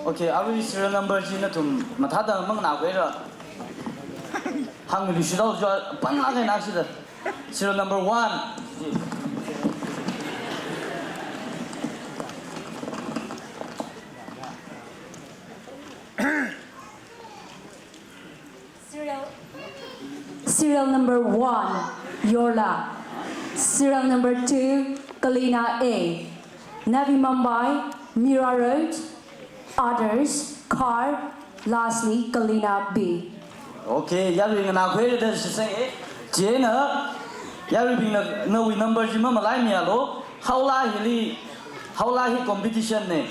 Okay, arui serial number chi nathum mathāda manganākhuira. Hāngmilu shidao jo, panglāk eina shida. Serial number one. Serial, serial number one, Yorla. Serial number two, Kalina A. Navi Mumbai, Mira Road, others, car, lastly, Kalina B. Okay, yarui nganākhuira da shisang e. Chieina, yaruibingna, nawui number chi mamalaimialu. Haolā hili, haolā hi competition ne.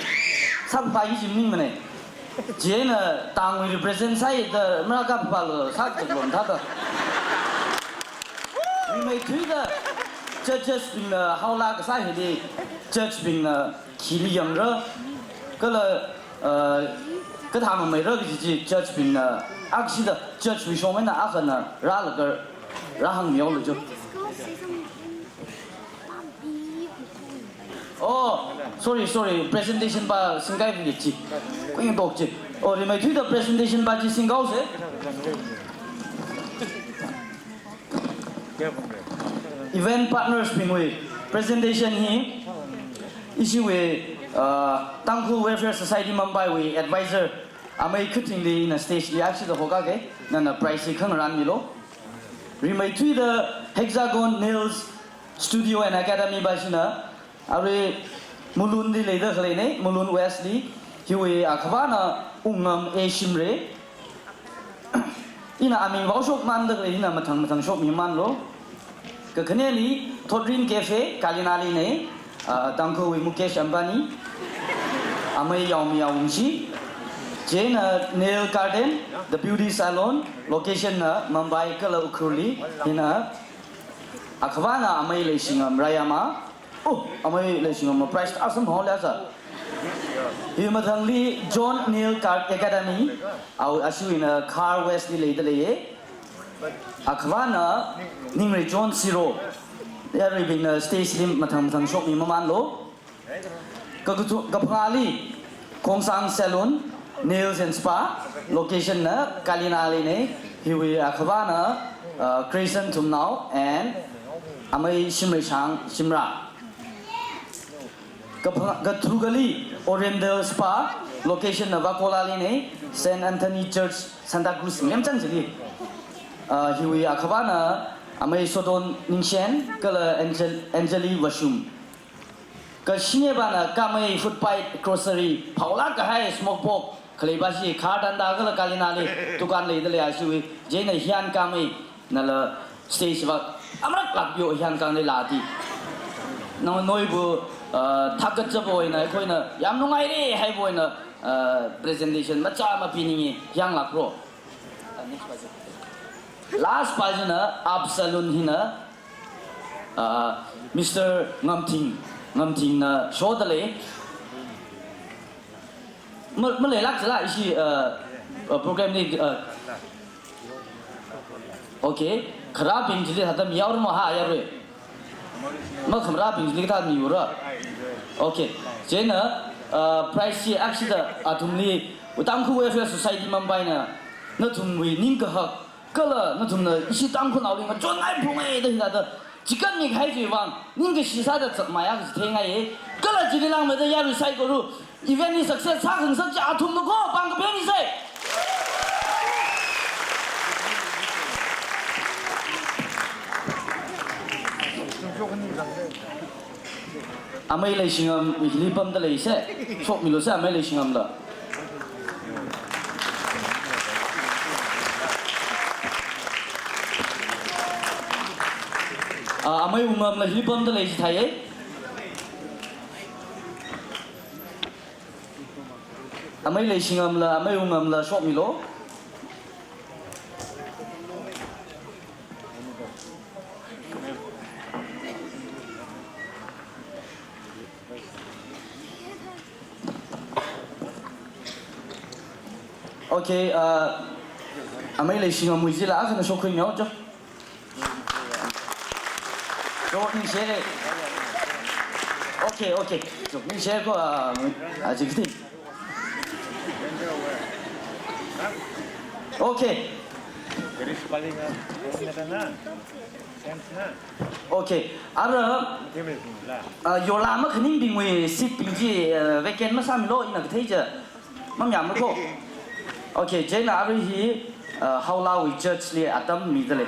Sākpai kaji maningmane. Chieina tangwui represent sāi da marākaphalu sākazak lom thāda. Rimeithuida judges bingna haolā kasā hili judge bingna khili yangra, kala, uh, kathā mameira kaji chi judge bingna, akshida judge wui shong eina akhana rālaga rāhāngmihaolu jo. Oh, sorry, sorry. Presentation pa singkai bing chi. Kuing tok chi. Oh, rimeithuida presentation pa chi singkaose. Event partners bingwui presentation hi ishiwui, uh, Tangkhul Welfare Society Mumbai wui advisor amei Khuthingli ina stage li akshida hokake, nana prize hi khangarānmilu. Rimeithuida Hexagon Nails Studio and Academy pa shina, arui Mulunli leida khaleine, Mulun West li, hiwui akhavana Ungam A Shimray. Ina aming vao shokmanda khalei, ina mathang mathang shokmimanlu. Kakhaneli Thotrin Cafe, Kalina li ne, ah, Tangkhulwui Mukesh Ambani. Amei Yaomi Awungshi. Chieina Nail Garden, The Beauty Salon, location na Mumbai kala Ukhrulli, ina akhavana amei Leishingam Rayama. Oh, amei Leishingam prize asam hole asa. Hi mathangli John Nail Art Academy, au ashiwuina Khar West li leida leiye. Akhavana Ningri John Siro. Yaruibingna stage li mathang mathang shokmimamanlu. Kakathu-, kaphangāli Khongsang Salon, Nails and Spa, location na Kalina li ne, hiwui akhavana, uh, Grayson Thumnao and amei Shimreishang Shimrah. Kapha-, kathukali Oriental Spa, location na Vakola li ne, Saint Anthony Church, Santa Cruz, Ngemchang chili. Uh, hiwui akhavana amei Sodon Ningshen, kala Angel-, Angeli Vashum. Kashinepana Kamei Food Fight Grocery, phaolāk kahai smoke pork, khaleipa shi Khar Danda kala Kalina li dukan leida lei ashiwui, chieina Hian Kamei nala stage va, amarak lākpiyo Hian Kamei lāti. Nang noibu, uh, thakatchapo ina, koina, yam nungaire haipo ina, uh, presentation macha mapiningi, Hian lākro. Uh, next pa. Last pa china, Up Saloon hina, uh, Mister Ngamthing, Ngamthingna shoda lei. Ma, maleilāk jila ishi, uh, uh, program li, uh, okay, kharābing chili thāda miyaoramo ha yarui. Makhamarābing chili thāda miura. Okay, chieina, uh, prize chi akshida athumli, Tangkhul Welfare Society Mumbai na, nathumwui ningkahak kala nathumna ishi Tangkhulnaoli ngachonngai phungai da hithāda chikanmik haiji vang, ningkashi sāda chakmaya kaji theingai. Kala chili langmeida yarui saikora event hi success sākhangasak chi athumna ko pāng kapeni sai. Amei Leishingam hili pamda leise, shokmilu se Amei Leishingamla. Ah, Amei Wungamla hili pamda lei chithāye. Amei Leishingamla, Amei Wungamla shokmilu. Okay, uh, Amei Leishingam Muizila akhana shokhuimihaocho. So, ningshire. Okay, okay. So, ningshire ko, uh, uh, jikti. Okay. Okay. Ara, uh, yorla makhaningbingwui seat bing chi, uh, vacant masāmilu, ina kathei chi mamayāmako. Okay, chieina arui hi, uh, Haolawui church li atam midalei.